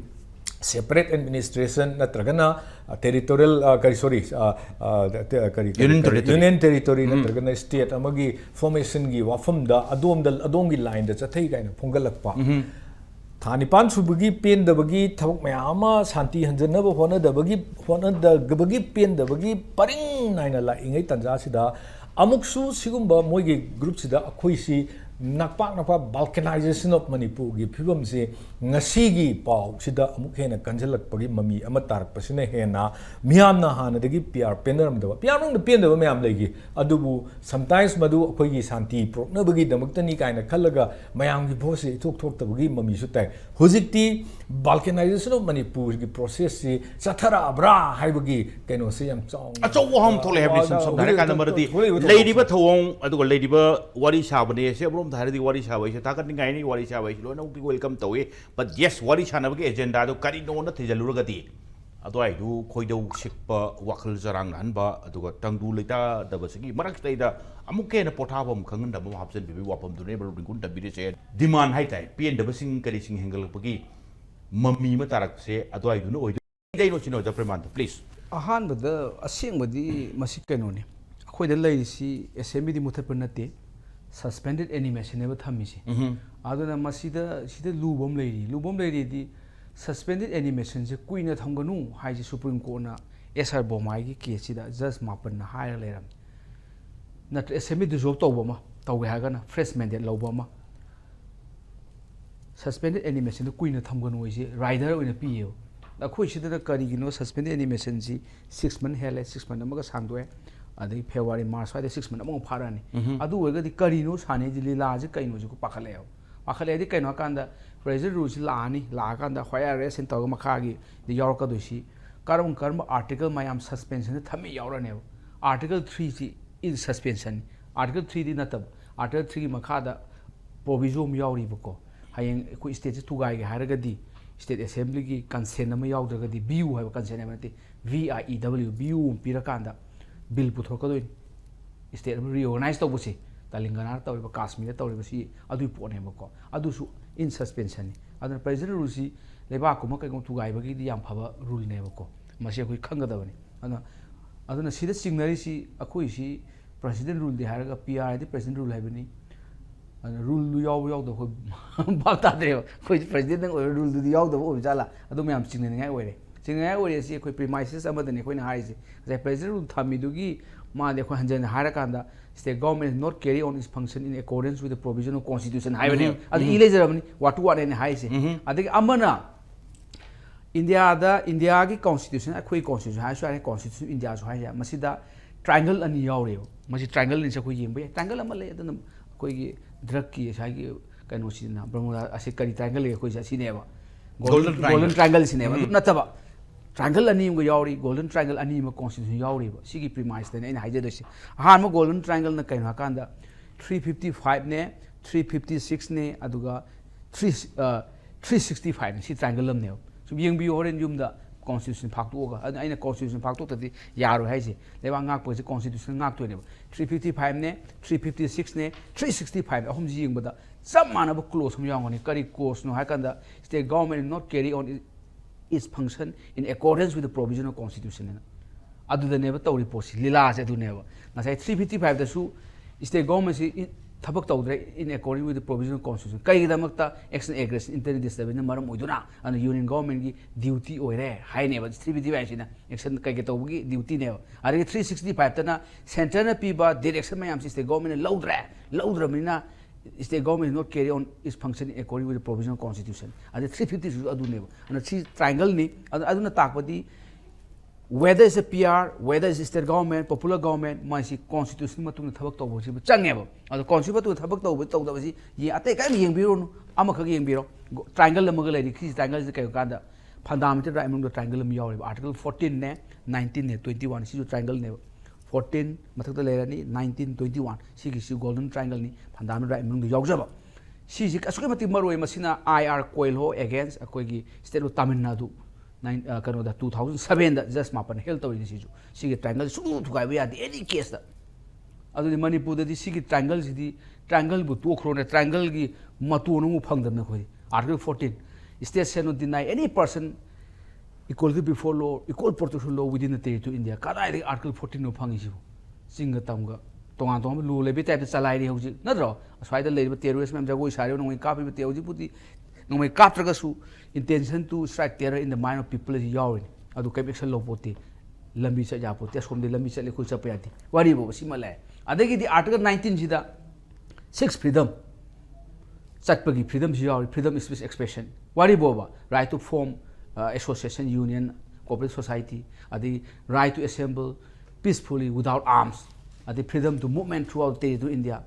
ꯁꯦꯄꯔꯦꯠ ꯑꯦꯗꯃꯤꯅꯤꯁꯇ꯭ꯔꯦꯁꯟ ꯅꯠꯇ꯭ꯔꯒꯅ, ꯑ, ꯇꯦꯔꯤꯇꯣꯔꯤꯌꯦꯜ, ꯑ, ꯀꯔꯤ, ꯁꯣꯔꯤ, ꯑ, ꯑ, ꯇꯦ-, ꯀꯔꯤ, ꯀꯔꯤ, ꯌꯨꯅꯤꯌꯟ ꯀꯔꯤ, ꯇꯦꯔꯤꯇꯣꯔꯤ꯫ ꯌꯨꯅꯤꯌꯟ ꯇꯦꯔꯤꯇꯣꯔꯤ ꯎꯝ꯫ ꯅꯠꯇ꯭ꯔꯒꯅ ꯁ꯭ꯇꯦꯠ ꯑꯃꯒꯤ ꯐꯣꯔꯃꯦꯁꯟꯒꯤ ꯋꯥꯐꯝꯗ ꯑꯗꯣꯝꯗ, ꯑꯗꯣꯝꯒꯤ ꯂꯥꯏꯟꯗ ꯆꯠꯊꯩ ꯀꯥꯏꯅ ꯐꯣꯡꯒꯠꯂꯛꯄ꯫ ꯎꯝ꯫ ꯊꯥ ꯅꯤꯄꯥꯟ ꯁꯨꯕꯒꯤ ꯄꯦꯟꯗꯕꯒꯤ ꯊꯕꯛ ꯃꯌꯥꯝ ꯑꯃ ꯁꯥꯟꯇꯤ ꯍꯟꯖꯟꯅꯕ ꯍꯣꯠꯅꯗꯕꯒꯤ, ꯍꯣꯠꯅꯗꯕꯒꯤ ꯄꯦꯟꯗꯕꯒꯤ ꯄꯔꯤꯡ ꯅꯥꯏꯅ ꯂꯥꯛꯏꯉꯩ ꯇꯥꯟꯖꯥꯁꯤꯗ ꯑꯃꯨꯛꯁꯨ ꯁꯤꯒꯨꯝꯕ ꯃꯣꯏꯒꯤ ꯒ꯭ꯔꯨꯞꯁꯤꯗ ꯑꯩꯈꯣꯏꯁꯤ ꯅꯛꯄꯥꯛ ꯅꯛꯄꯥꯛ balkanization of ꯃꯅꯤꯄꯨꯔꯒꯤ ꯐꯤꯕꯝꯁꯤ ꯉꯁꯤꯒꯤ ꯄꯥꯎꯁꯤꯗ ꯑꯃꯨꯛ ꯍꯦꯟꯅ ꯀꯟꯁꯤꯜꯂꯛꯄꯒꯤ ꯃꯃꯤ ꯑꯃ ꯇꯥꯔꯛꯄꯁꯤꯅ ꯍꯦꯟꯅ ꯃꯤꯌꯥꯝꯅ ꯍꯥꯟꯅꯗꯒꯤ ꯄꯤ ꯑꯥꯔ ꯄꯦꯟꯅꯔꯝꯗꯕ, ꯄꯤ ꯑꯥꯔ ꯃꯅꯨꯡꯗ ꯄꯦꯟꯗꯕ ꯃꯌꯥꯝ ꯂꯩꯈꯤ, ꯑꯗꯨꯕꯨ sometimes ꯃꯗꯨ ꯑꯩꯈꯣꯏꯒꯤ ꯁꯥꯟꯇꯤ ꯄꯨꯔꯛꯅꯕꯒꯤꯗꯃꯛꯇꯅꯤ ꯀꯥꯏꯅ ꯈꯜꯂꯒ ꯃꯌꯥꯝꯒꯤ ꯚꯣꯠꯁꯦ ꯏꯊꯣꯛ ꯊꯣꯛꯇꯕꯒꯤ ꯃꯃꯤꯁꯨ ꯇꯥꯏ꯫ ꯍꯧꯖꯤꯛꯇꯤ balkanization of ꯃꯅꯤꯄꯨꯔꯒꯤ ꯄ꯭ꯔꯣꯁꯦꯁꯁꯤ ꯆꯠꯊꯔꯛꯑꯕ꯭ꯔꯥ ꯍꯥꯏꯕꯒꯤ ꯀꯩꯅꯣꯁꯦ ꯌꯥꯝ ꯆꯥꯎꯅ ꯑꯆꯧꯕ ꯋꯥꯐꯝ ꯊꯣꯛꯂꯛꯑꯦ ꯍꯥꯏꯕꯗꯤ ꯁꯝ-, ꯁꯝꯅ ꯍꯥꯏꯔꯀꯥꯟꯗ ꯊꯣꯛꯂꯛꯏꯕ ꯃꯔꯨꯗꯤ ꯊꯣꯛꯂꯛꯏꯕ ꯊꯧꯗꯣꯛꯁꯦ꯫ ꯂꯩꯔꯤꯕ ꯊꯧꯑꯣꯡ ꯑꯗꯨꯒ ꯂꯩꯔꯤꯕ ꯋꯥꯔꯤ ꯁꯥꯕꯅꯦ꯫ ꯁꯤ ꯑꯃꯔꯣꯝꯗ ꯍꯥꯏꯔꯗꯤ ꯋꯥꯔꯤ ꯁꯥꯕ ꯍꯥꯏꯁꯦ ꯊꯥꯒꯠꯅꯤꯡꯉꯥꯏꯅꯤ, ꯋꯥꯔꯤ ꯁꯥꯕ ꯍꯥꯏꯁꯦ ꯂꯣꯏꯅꯃꯛꯇꯤ welcome ꯇꯧꯏ꯫ But yes, ꯋꯥꯔꯤ ꯁꯥꯟꯅꯕꯒꯤ ꯑꯦꯖꯦꯟꯗꯥꯗꯨ ꯀꯔꯤꯅꯣꯅ ꯊꯤꯖꯤꯜꯂꯨꯔꯒꯗꯤ ꯑꯗꯨꯋꯥꯏꯗꯨ ꯈꯣꯏꯗꯧ ꯁꯤꯛꯄ, ꯋꯥꯈꯜ ꯆꯔꯥꯡꯅꯍꯟꯕ, ꯑꯗꯨꯒ ꯇꯪꯗꯨ ꯂꯩꯇꯥꯗꯕꯁꯤꯒꯤ ꯃꯔꯛꯁꯤꯗꯩꯗ ꯑꯃꯨꯛꯀ ꯍꯦꯟꯅ ꯄꯣꯊꯥꯐꯝ ꯈꯪꯍꯟꯗꯕ ꯑꯃ ꯍꯥꯞꯆꯤꯟꯕꯤꯕꯒꯤ ꯋꯥꯐꯝꯗꯨꯅꯦ ꯃꯔꯨꯞ ꯔꯤꯡꯀꯨꯟ ꯊꯝꯕꯤꯔꯤꯁꯦ꯫ ꯗꯤꯃꯥꯟ ꯍꯥꯏꯇꯥꯔꯦ, ꯄꯦꯟꯗꯕꯁꯤꯡ ꯀꯔꯤꯁꯤꯡ ꯍꯦꯟꯒꯠꯂꯛꯄꯒꯤ ꯃꯃꯤ ꯑꯃ ꯇꯥꯔꯛꯄꯁꯦ ꯑꯗꯨꯋꯥꯏꯗꯨꯅ ꯑꯣꯏꯗꯣꯏꯅꯣ ꯁꯤꯅꯣ, ꯖꯄ꯭ꯔꯦꯃꯥꯟꯗ, please꯫ ꯑꯍꯥꯟꯕꯗ ꯑꯁꯦꯡꯕꯗꯤ ꯃꯁꯤ ꯀꯩꯅꯣꯅꯤ, ꯑꯩꯈꯣꯏꯗ ꯂꯩꯔꯤꯁꯤ ꯑꯦꯁꯦꯝꯕ꯭ꯂꯤꯗꯤ ꯃꯨꯊꯠꯄ ꯅꯠꯇꯦ, suspended animationꯅꯦꯕ ꯊꯝꯃꯤꯁꯦ꯫ ꯎꯝ ꯑꯗꯨꯅ ꯃꯁꯤꯗ ꯁꯤꯗ ꯂꯨꯕ ꯑꯃ ꯂꯩꯔꯤ꯫ ꯂꯨꯕ ꯑꯃ ꯂꯩꯔꯤꯗꯤ suspended animationꯁꯦ ꯀꯨꯏꯅ ꯊꯝꯒꯅꯨ ꯍꯥꯏꯁꯦ ꯁꯨꯄ꯭ꯔꯤꯝ ꯀꯣꯔꯠꯅ ꯑꯦꯁ ꯑꯥꯔ ꯕꯣꯃꯥꯏꯒꯤ ꯀꯦꯁꯁꯤꯗ ꯖꯁ ꯃꯥꯄꯟꯅ ꯍꯥꯏꯔꯒ ꯂꯩꯔꯝꯃꯤ꯫ ꯅꯠꯇ꯭ꯔ ꯑꯦꯁꯦꯝꯕ꯭ꯂꯤ ꯗꯤꯖꯣꯜꯕ ꯇꯧꯕ ꯑꯃ ꯇꯧꯒꯦ ꯍꯥꯏꯔꯒꯅ fresh mandate ꯂꯧꯕ ꯑꯃ, suspended animationꯗ ꯀꯨꯏꯅ ꯊꯝꯒꯅꯨ ꯍꯥꯏꯁꯦ ꯔꯥꯏꯗꯔ ꯑꯣꯏꯅ ꯄꯤꯌꯦꯕ꯫ ꯑꯩꯈꯣꯏ ꯁꯤꯗꯅ ꯀꯔꯤꯒꯤꯅꯣ suspended animationꯁꯤ six month ꯍꯦꯜꯂꯦ, six month ꯑꯃꯒ ꯁꯥꯡꯗꯣꯛꯑꯦ, ꯑꯗꯒꯤ ꯐꯦꯕ꯭ꯔꯨꯋꯥꯔꯤ ꯃꯥꯔꯆ ꯁ꯭ꯋꯥꯏꯗ six month ꯑꯃꯨꯛ ꯐꯥꯔꯛꯑꯅꯤ꯫ ꯎꯝ ꯑꯗꯨ ꯑꯣꯏꯔꯒꯗꯤ ꯀꯔꯤꯅꯣ ꯁꯥꯟꯅꯩꯁꯦ, ꯂꯤꯂꯥꯁꯦ ꯀꯩꯅꯣꯁꯦ ꯄꯥꯈꯠꯂꯛꯑꯦꯕ꯫ ꯄꯥꯈꯠꯂꯛꯑꯗꯤ ꯀꯩꯅꯣ ꯍꯥꯏꯀꯥꯟꯗ presidential ruleꯁꯤ ꯂꯥꯛꯑꯅꯤ, ꯂꯥꯛꯑꯀꯥꯟꯗ ꯍꯣꯌꯥꯔ ꯑꯦꯔꯦꯁ ꯇꯧꯔꯒ ꯃꯈꯥꯒꯤꯗ ꯌꯥꯎꯔꯛꯀꯗꯣꯏꯁꯤ ꯀꯔꯝ ꯀꯔꯝꯕ article ꯃꯌꯥꯝ suspensionꯗ ꯊꯝꯃꯤ ꯌꯥꯎꯔꯛꯑꯅꯦꯕ꯫ Article threeꯁꯤ in suspension, Article threeꯗꯤ ꯅꯠꯇꯕ, Article threeꯒꯤ ꯃꯈꯥꯗ provision ꯑꯃ ꯌꯥꯎꯔꯤꯕꯀꯣ꯫ ꯍꯌꯦꯡ ꯑꯩꯈꯣꯏ stateꯁꯦ ꯊꯨꯒꯥꯏꯒꯦ ꯍꯥꯏꯔꯒꯗꯤ state assemblyꯒꯤ consent ꯑꯃ ꯌꯥꯎꯗ꯭ꯔꯒꯗꯤ, ꯚꯤ ꯌꯨ ꯍꯥꯏꯕ consent ꯍꯥꯏꯕ ꯅꯠꯇꯦ, ꯚꯤ ꯑꯥꯏ ꯏ ꯗꯕ꯭ꯂꯤꯌꯨ, ꯚꯤ ꯌꯨ ꯑꯃ ꯄꯤꯔꯀꯥꯟꯗ bill ꯄꯨꯊꯣꯔꯛꯀꯗꯣꯏꯅꯤ꯫ State ꯑꯃ reorganize ꯇꯧꯕꯁꯦ, ꯇꯦꯂꯪꯒꯅꯥꯗ ꯇꯧꯔꯤꯕ, ꯀꯥꯁꯃꯤꯔꯗ ꯇꯧꯔꯤꯕꯁꯤ ꯑꯗꯨꯒꯤ ꯄꯣꯠꯅꯦꯕꯀꯣ꯫ ꯑꯗꯨꯁꯨ in suspensionꯅꯤ꯫ ꯑꯗꯨꯅ presidential ruleꯁꯤ ꯂꯩꯕꯥꯛꯀꯨꯝꯕ ꯀꯩꯒꯨꯝꯕ ꯊꯨꯒꯥꯏꯕꯒꯤꯗꯤ ꯌꯥꯝ ꯐꯕ ruleꯅꯦꯕꯀꯣ꯫ ꯃꯁꯤ ꯑꯩꯈꯣꯏ ꯈꯪꯒꯗꯕꯅꯤ꯫ ꯑꯗꯨꯅ, ꯑꯗꯨꯅ ꯁꯤꯗ ꯆꯤꯡꯅꯔꯤꯁꯤ ꯑꯩꯈꯣꯏꯁꯤ presidential ruleꯗꯤ ꯍꯥꯏꯔꯒ P R ꯗꯤ presidential rule ꯍꯥꯏꯕꯅꯤ꯫ ꯑꯗꯨꯅ ruleꯗꯨ ꯌꯥꯎꯕ ꯌꯥꯎꯗꯕ ꯑꯩꯈꯣꯏ ꯚꯥꯞ ꯇꯥꯗ꯭ꯔꯦꯕ꯫ ꯑꯩꯈꯣꯏ presidentꯇꯪ ꯑꯣꯏꯔ ruleꯗꯨꯗꯤ ꯌꯥꯎꯗꯕ ꯑꯣꯏꯕ ꯖꯥꯠꯂꯥ? ꯑꯗꯨ ꯃꯌꯥꯝ ꯆꯤꯡꯅꯅꯤꯡꯉꯥꯏ ꯑꯣꯏꯔꯦ꯫ ꯆꯤꯡꯅꯅꯤꯡꯉꯥꯏ ꯑꯣꯏꯔꯦ ꯁꯤ ꯑꯩꯈꯣꯏ premises ꯑꯃꯗꯅꯤ ꯑꯩꯈꯣꯏꯅ ꯍꯥꯏꯔꯤꯁꯦ꯫ ꯉꯁꯥꯏ presidential rule ꯊꯝꯃꯤꯗꯨꯒꯤ ꯃꯥꯗꯤ ꯑꯩꯈꯣꯏ ꯍꯟꯖꯟ ꯍꯟꯖꯟ ꯍꯥꯏꯔꯀꯥꯟꯗ state government is not carry on its function in accordance with the provision of constitution ꯍꯥꯏꯕꯅꯦꯕ꯫ ꯎꯝ, ꯑꯗꯨ ꯎꯝ꯫ ꯏ ꯂꯩꯖꯔꯕꯅꯤ, ꯋꯥꯇꯨ ꯋꯥꯠꯅꯦꯅ ꯍꯥꯏꯔꯤꯁꯦ꯫ ꯎꯝ꯫ ꯑꯗꯒꯤ ꯑꯃꯅ ꯏꯟꯗꯤꯌꯥꯗ, ꯏꯟꯗꯤꯌꯥꯒꯤ constitution, ꯑꯩꯈꯣꯏ constitution ꯍꯥꯏꯔꯁꯨ ꯌꯥꯔꯦ, constitution of Indiaꯁꯨ ꯍꯥꯏꯁꯦ, ꯃꯁꯤꯗ triangle ꯑꯅꯤ ꯌꯥꯎꯔꯤꯕ꯫ ꯃꯁꯤ triangle ꯑꯅꯤꯁꯦ ꯑꯩꯈꯣꯏ ꯌꯦꯡꯕ ꯌꯥꯏ꯫ Triangle ꯑꯃ ꯂꯩ, ꯑꯗꯨꯅ ꯑꯩꯈꯣꯏꯒꯤ drugꯀꯤ ꯉꯁꯥꯏꯒꯤ ꯀꯩꯅꯣꯁꯤꯅ, ꯕꯔꯃꯨꯗꯥ ꯑꯁꯤ ꯀꯔꯤ triangle ꯂꯩ ꯑꯩꯈꯣꯏꯁꯦ? ꯑꯁꯤꯅꯦꯕ꯫ Golden Triangle꯫ Golden Triangleꯁꯤꯅꯦꯕ꯫ ꯑꯗꯨ ꯎꯝ꯫ ꯅꯠꯇꯕ triangle ꯑꯅꯤ ꯑꯃꯒ ꯌꯥꯎꯔꯤ, Golden Triangle ꯑꯅꯤ ꯑꯃ constitution ꯌꯥꯎꯔꯤꯕ꯫ ꯁꯤꯒꯤ premiseꯇꯅꯦ ꯑꯩꯅ ꯍꯥꯏꯖꯗꯣꯏꯁꯦ꯫ ꯑꯍꯥꯟꯕ Golden Triangleꯅ ꯀꯩꯅꯣ ꯍꯥꯏꯀꯥꯟꯗ three fifty fiveꯅꯦ, three fifty sixꯅꯦ, ꯑꯗꯨꯒ three, three sixty fiveꯅꯦ꯫ ꯁꯤ triangle ꯑꯃꯅꯦꯕ꯫ ꯁꯨꯝ ꯌꯦꯡꯕꯤꯌꯨ ꯍꯣꯔꯦꯟ ꯌꯨꯝꯗ constitution ꯐꯥꯛꯇꯣꯛꯑꯒ꯫ ꯑꯗꯨꯅ ꯑꯩꯅ constitution ꯐꯥꯛꯇꯣꯛꯇꯗꯤ ꯌꯥꯔꯣꯏ ꯍꯥꯏꯁꯦ꯫ ꯂꯩꯕꯥꯛ ꯉꯥꯛꯄꯁꯦ constitution ꯉꯥꯛꯇꯣꯏꯅꯦꯕ꯫ Three fifty fiveꯅꯦ, three fifty sixꯅꯦ, three sixty five, ꯑꯍꯨꯝꯁꯤ ꯌꯦꯡꯕꯗ ꯆꯞ ꯃꯥꯟꯅꯕ clause ꯑꯃ ꯌꯥꯎꯔꯝꯒꯅꯤ꯫ ꯀꯔꯤ clauseꯅꯣ ꯍꯥꯏꯀꯥꯟꯗ, state government not carry on its function in accordance with the provision of constitution ꯍꯥꯏꯅ꯫ ꯑꯗꯨꯗꯅꯦꯕ ꯇꯧꯔꯤ ꯄꯣꯠꯁꯤ, ꯂꯤꯂꯥꯁꯦ ꯑꯗꯨꯅꯦꯕ꯫ ꯉꯁꯥꯏ three fifty five ꯗꯁꯨ state government ꯁꯤ ꯏꯟ- ꯊꯕꯛ ꯇꯧꯗ꯭ꯔꯦ in according with the provision of constitution꯫ ꯀꯩꯒꯤꯗꯃꯛꯇ? External aggression, internal disturbance ꯅ ꯃꯔꯝ ꯑꯣꯏꯗꯨꯅ꯫ ꯑꯗꯨꯅ union government ꯀꯤ duty ꯑꯣꯏꯔꯦ ꯍꯥꯏꯅꯦꯕ three fifty five ꯁꯤꯅ꯫ Action ꯀꯩꯀꯩ ꯇꯧꯕꯒꯤ duty ꯅꯦꯕ꯫ ꯑꯗꯒꯤ three sixty five ꯇꯅ centre ꯅ ꯄꯤꯕ direction ꯃꯌꯥꯝꯁꯤ state government ꯅ ꯂꯧꯗ꯭ꯔꯦ꯫ ꯂꯧꯗ꯭ꯔꯕꯅꯤꯅ state government is not carry on its function according with the provision of constitution꯫ ꯑꯗꯩ three fifty ꯁꯤꯁꯨ ꯑꯗꯨꯅꯦꯕ꯫ ꯑꯗꯨꯅ ꯁꯤ triangle ꯅꯤ꯫ ꯑꯗꯨ- ꯑꯗꯨꯅ ꯇꯥꯛꯄꯗꯤ whether is a P R, whether is state government, popular government, ꯃꯁꯤ constitution ꯃꯇꯨꯡꯗ ꯊꯕꯛ ꯇꯧꯕꯁꯤꯕꯨ ꯆꯪꯉꯦꯕ꯫ ꯑꯗꯣ constitution ꯃꯇꯨꯡꯗ ꯊꯕꯛ ꯇꯧꯕ ꯇꯧꯗꯕꯁꯤ ꯌꯦ- ꯑꯇꯩ ꯀꯔꯤꯝ ꯌꯦꯡꯕꯤꯔꯨꯅꯨ, ꯑꯃꯈꯛ ꯌꯦꯡꯕꯤꯔꯣ꯫ Triangle ꯑꯃꯒ ꯂꯩꯔꯤ꯫ ꯁꯤ triangle ꯁꯤ ꯀꯩꯒꯨꯝꯕ ꯀꯥꯟꯗ fundamental right ꯃꯅꯨꯡꯗ triangle ꯑꯃ ꯌꯥꯎꯔꯤꯕ꯫ Article fourteen ꯅꯦ, nineteen ꯅꯦ, twenty one ꯁꯤꯁꯨ triangle ꯅꯦꯕ꯫ Fourteen ꯃꯊꯛꯇ ꯂꯩꯔꯅꯤ, nineteen, twenty one ꯁꯤꯒꯤꯁꯤ golden triangle ꯅꯤ, fundamental right ꯃꯅꯨꯡꯗ ꯌꯥꯎꯖꯕ꯫ ꯁꯤꯁꯤ ꯑꯁꯨꯛꯀꯤ ꯃꯇꯤꯛ ꯃꯔꯨ ꯑꯣꯏ꯫ ꯃꯁꯤꯅ I R Coelho against ꯑꯩꯈꯣꯏꯒꯤ state of Tamil Nadu, nine, ꯑ, ꯀꯩꯅꯣꯗ, two thousand seven ꯗ judge ꯃꯥꯄꯟ held ꯇꯧꯔꯤꯅꯤ꯫ ꯁꯤꯁꯨ, ꯁꯤꯒꯤ triangle ꯁꯨꯡꯊꯨ ꯊꯨꯒꯥꯏꯕ ꯌꯥꯗꯦ any case ꯇ꯫ ꯑꯗꯨꯗꯤ ꯃꯅꯤꯄꯨꯔꯗꯗꯤ ꯁꯤꯒꯤ triangle ꯁꯤꯗꯤ, triangle ꯕꯨ ꯇꯣꯛꯈ꯭ꯔꯣꯅꯦ, triangle ꯒꯤ ꯃꯇꯣꯟ ꯑꯃꯨꯛ ꯐꯪꯗꯕꯅꯦ ꯑꯩꯈꯣꯏ꯫ Article fourteen, state shall not deny any person equality before law, equal protection law within the territory of India꯫ ꯀꯗꯥꯏꯗꯒꯤ Article fourteen ꯅꯣ ꯐꯪꯉꯤꯁꯤꯕꯨ? ꯆꯤꯡꯒ ꯇꯝꯒ ꯇꯣꯉꯥꯟ ꯇꯣꯉꯥꯟꯕ law ꯂꯩꯕꯩ type ꯇ ꯆꯂꯥꯏꯔꯤ ꯍꯧꯖꯤꯛ, ꯅꯠꯇ꯭ꯔꯣ? ꯑꯁ꯭ꯋꯥꯏꯗ ꯂꯩꯔꯤꯕ terrorist ꯃꯌꯥꯝ ꯖꯒꯣꯏ ꯁꯥꯔꯤꯕ, ꯅꯣꯡꯃꯩ ꯀꯥꯞꯄꯤꯕ ꯇꯦ-, ꯍꯧꯖꯤꯛꯄꯨꯗꯤ ꯅꯣꯡꯃꯩ ꯀꯥꯞꯇ꯭ꯔꯒꯁꯨ intention to strike terror in the mind of people ꯑꯁꯤ ꯌꯥꯎꯔꯤꯅꯤ꯫ ꯑꯗꯨ ꯀꯔꯤꯝ action ꯂꯧꯄꯣꯠꯇꯦ꯫ ꯂꯝꯕꯤ ꯆꯠ ꯌꯥꯄꯣꯠꯇꯦ꯫ ꯑꯁꯣꯝꯗꯤ ꯂꯝꯕꯤ ꯆꯠꯂꯤ, ꯑꯩꯈꯣꯏ ꯆꯠꯄ ꯌꯥꯗꯦ꯫ ꯋꯥꯔꯤꯕꯣꯕ ꯁꯤꯃ ꯂꯩ꯫ ꯑꯗꯒꯤꯗꯤ Article nineteen ꯁꯤꯗ six freedom, ꯆꯠꯄꯒꯤ freedom ꯁꯨ ꯌꯥꯎꯔꯤ, freedom of speech expression꯫ ꯋꯥꯔꯤꯕꯣꯕ, right to form, uh, association, union, cooperative society, ꯑꯗꯒꯤ right to assemble peacefully without arms, ꯑꯗꯩ freedom to movement throughout territory India,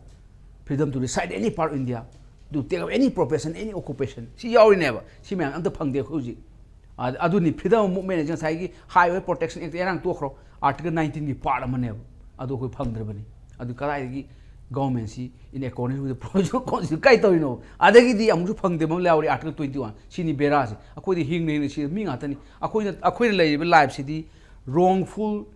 freedom to reside any part of India, to take up any profession, any occupation꯫ ꯁꯤ ꯌꯥꯎꯔꯤꯅꯦꯕ꯫ ꯁꯤ ꯃꯌꯥꯝ ꯑꯝꯇ ꯐꯪꯗꯦ ꯑꯩꯈꯣꯏ ꯍꯧꯖꯤꯛ꯫ ꯑ-, ꯑꯗꯨꯅꯤ freedom of movement ꯍꯥꯏꯁꯦ꯫ ꯉꯁꯥꯏꯒꯤ Highway Protection Act ꯏꯔꯥꯡ ꯇꯣꯛꯈ꯭ꯔꯣ, Article nineteen ꯒꯤ part ꯑꯃꯅꯦꯕ꯫ ꯑꯗꯨ ꯑꯩꯈꯣꯏ ꯐꯪꯗ꯭ꯔꯕꯅꯤ꯫ ꯑꯗꯨ ꯀꯗꯥꯏꯗꯒꯤ government ꯁꯤ in accordance with the provision of constitution ꯀꯥꯏ ꯇꯧꯔꯤꯅꯣ? ꯑꯗꯒꯤꯗꯤ ꯑꯃꯨꯛꯁꯨ ꯐꯪꯗꯦꯕ ꯑꯃ ꯌꯥꯎꯔꯤ, Article twenty one꯫ ꯁꯤꯅꯤ ꯕꯦꯔꯥꯁꯦ꯫ ꯑꯩꯈꯣꯏꯗꯤ ꯍꯤꯡꯅ ꯍꯤꯡꯅ ꯁꯤ ꯃꯤ ꯉꯥꯛꯇꯅꯤ꯫ ꯑꯩꯈꯣꯏꯅ, ꯑꯩꯈꯣꯏꯅ ꯂꯩꯔꯤꯕ life ꯁꯤꯗꯤ wrongful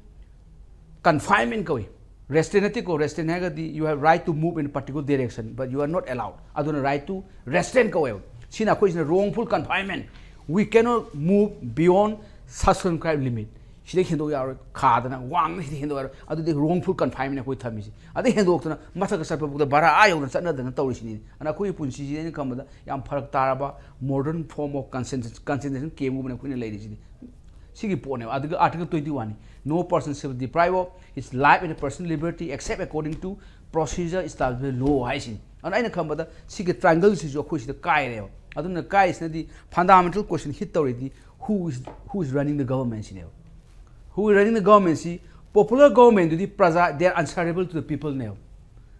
confinement ꯀꯧꯏ꯫ Restraint ꯅꯠꯇꯦꯀꯣ꯫ Restraint ꯍꯥꯏꯔꯒꯗꯤ you have right to move in a particular direction, but you are not allowed꯫ ꯑꯗꯨꯅ right to restraint ꯀꯧꯋꯦꯕ꯫ ꯁꯤꯅ ꯑꯩꯈꯣꯏꯁꯤꯅ wrongful confinement꯫ We cannot move beyond circumscribed limit꯫ ꯁꯤꯗꯩ ꯍꯦꯟꯗꯣꯛ ꯌꯥꯔꯣꯏ, ꯈꯥꯗꯅ ꯋꯥꯡꯅ ꯁꯤꯗꯩ ꯍꯦꯟꯗꯣꯛ ꯌꯥꯔꯣꯏ, ꯑꯗꯨꯗꯤ wrongful confinement ꯑꯩꯈꯣꯏ ꯊꯝꯃꯤꯁꯦ꯫ ꯑꯗꯩ ꯍꯦꯟꯗꯣꯛꯇꯅ ꯃꯊꯛꯇ ꯆꯠꯄ ꯐꯥꯎꯗ ꯚꯔꯥ ꯑꯥ ꯌꯧꯅ ꯆꯠꯅꯗꯅ ꯇꯧꯔꯤꯁꯤꯅꯤ꯫ ꯑꯗꯨꯅ ꯑꯩꯈꯣꯏꯒꯤ ꯄꯨꯟꯁꯤꯁꯤꯗ ꯑꯩꯅ ꯈꯟꯕꯗ ꯌꯥꯝ ꯐꯔꯛ ꯇꯥꯔꯕ modern form of concentration campꯒꯨꯝꯕꯅ ꯑꯩꯈꯣꯏꯅ ꯂꯩꯔꯤꯁꯤꯗꯤ꯫ ꯁꯤꯒꯤ ꯄꯣꯠꯅꯦꯕ꯫ ꯑꯗꯨꯒ Article twenty one ꯅꯤ, "No person shall be deprived of his life and personal liberty except according to procedure established by law" ꯍꯥꯏꯁꯤꯅꯤ꯫ ꯑꯗꯨꯅ ꯑꯩꯅ ꯈꯟꯕꯗ ꯁꯤꯒꯤ triangleꯁꯤꯁꯨ ꯑꯩꯈꯣꯏ ꯁꯤꯗ ꯀꯥꯏꯔꯦꯕ꯫ ꯑꯗꯨꯅ ꯀꯥꯏꯔꯤꯁꯤꯅꯗꯤ fundamental question hit ꯇꯧꯔꯤꯗꯤ who is, who is running the government ꯁꯤꯅꯦꯕ꯫ Who is running the government ꯁꯤ, popular governmentꯗꯨꯗꯤ ꯄ꯭ꯔꯖꯥ, they are answerable to the peopleꯅꯦꯕ꯫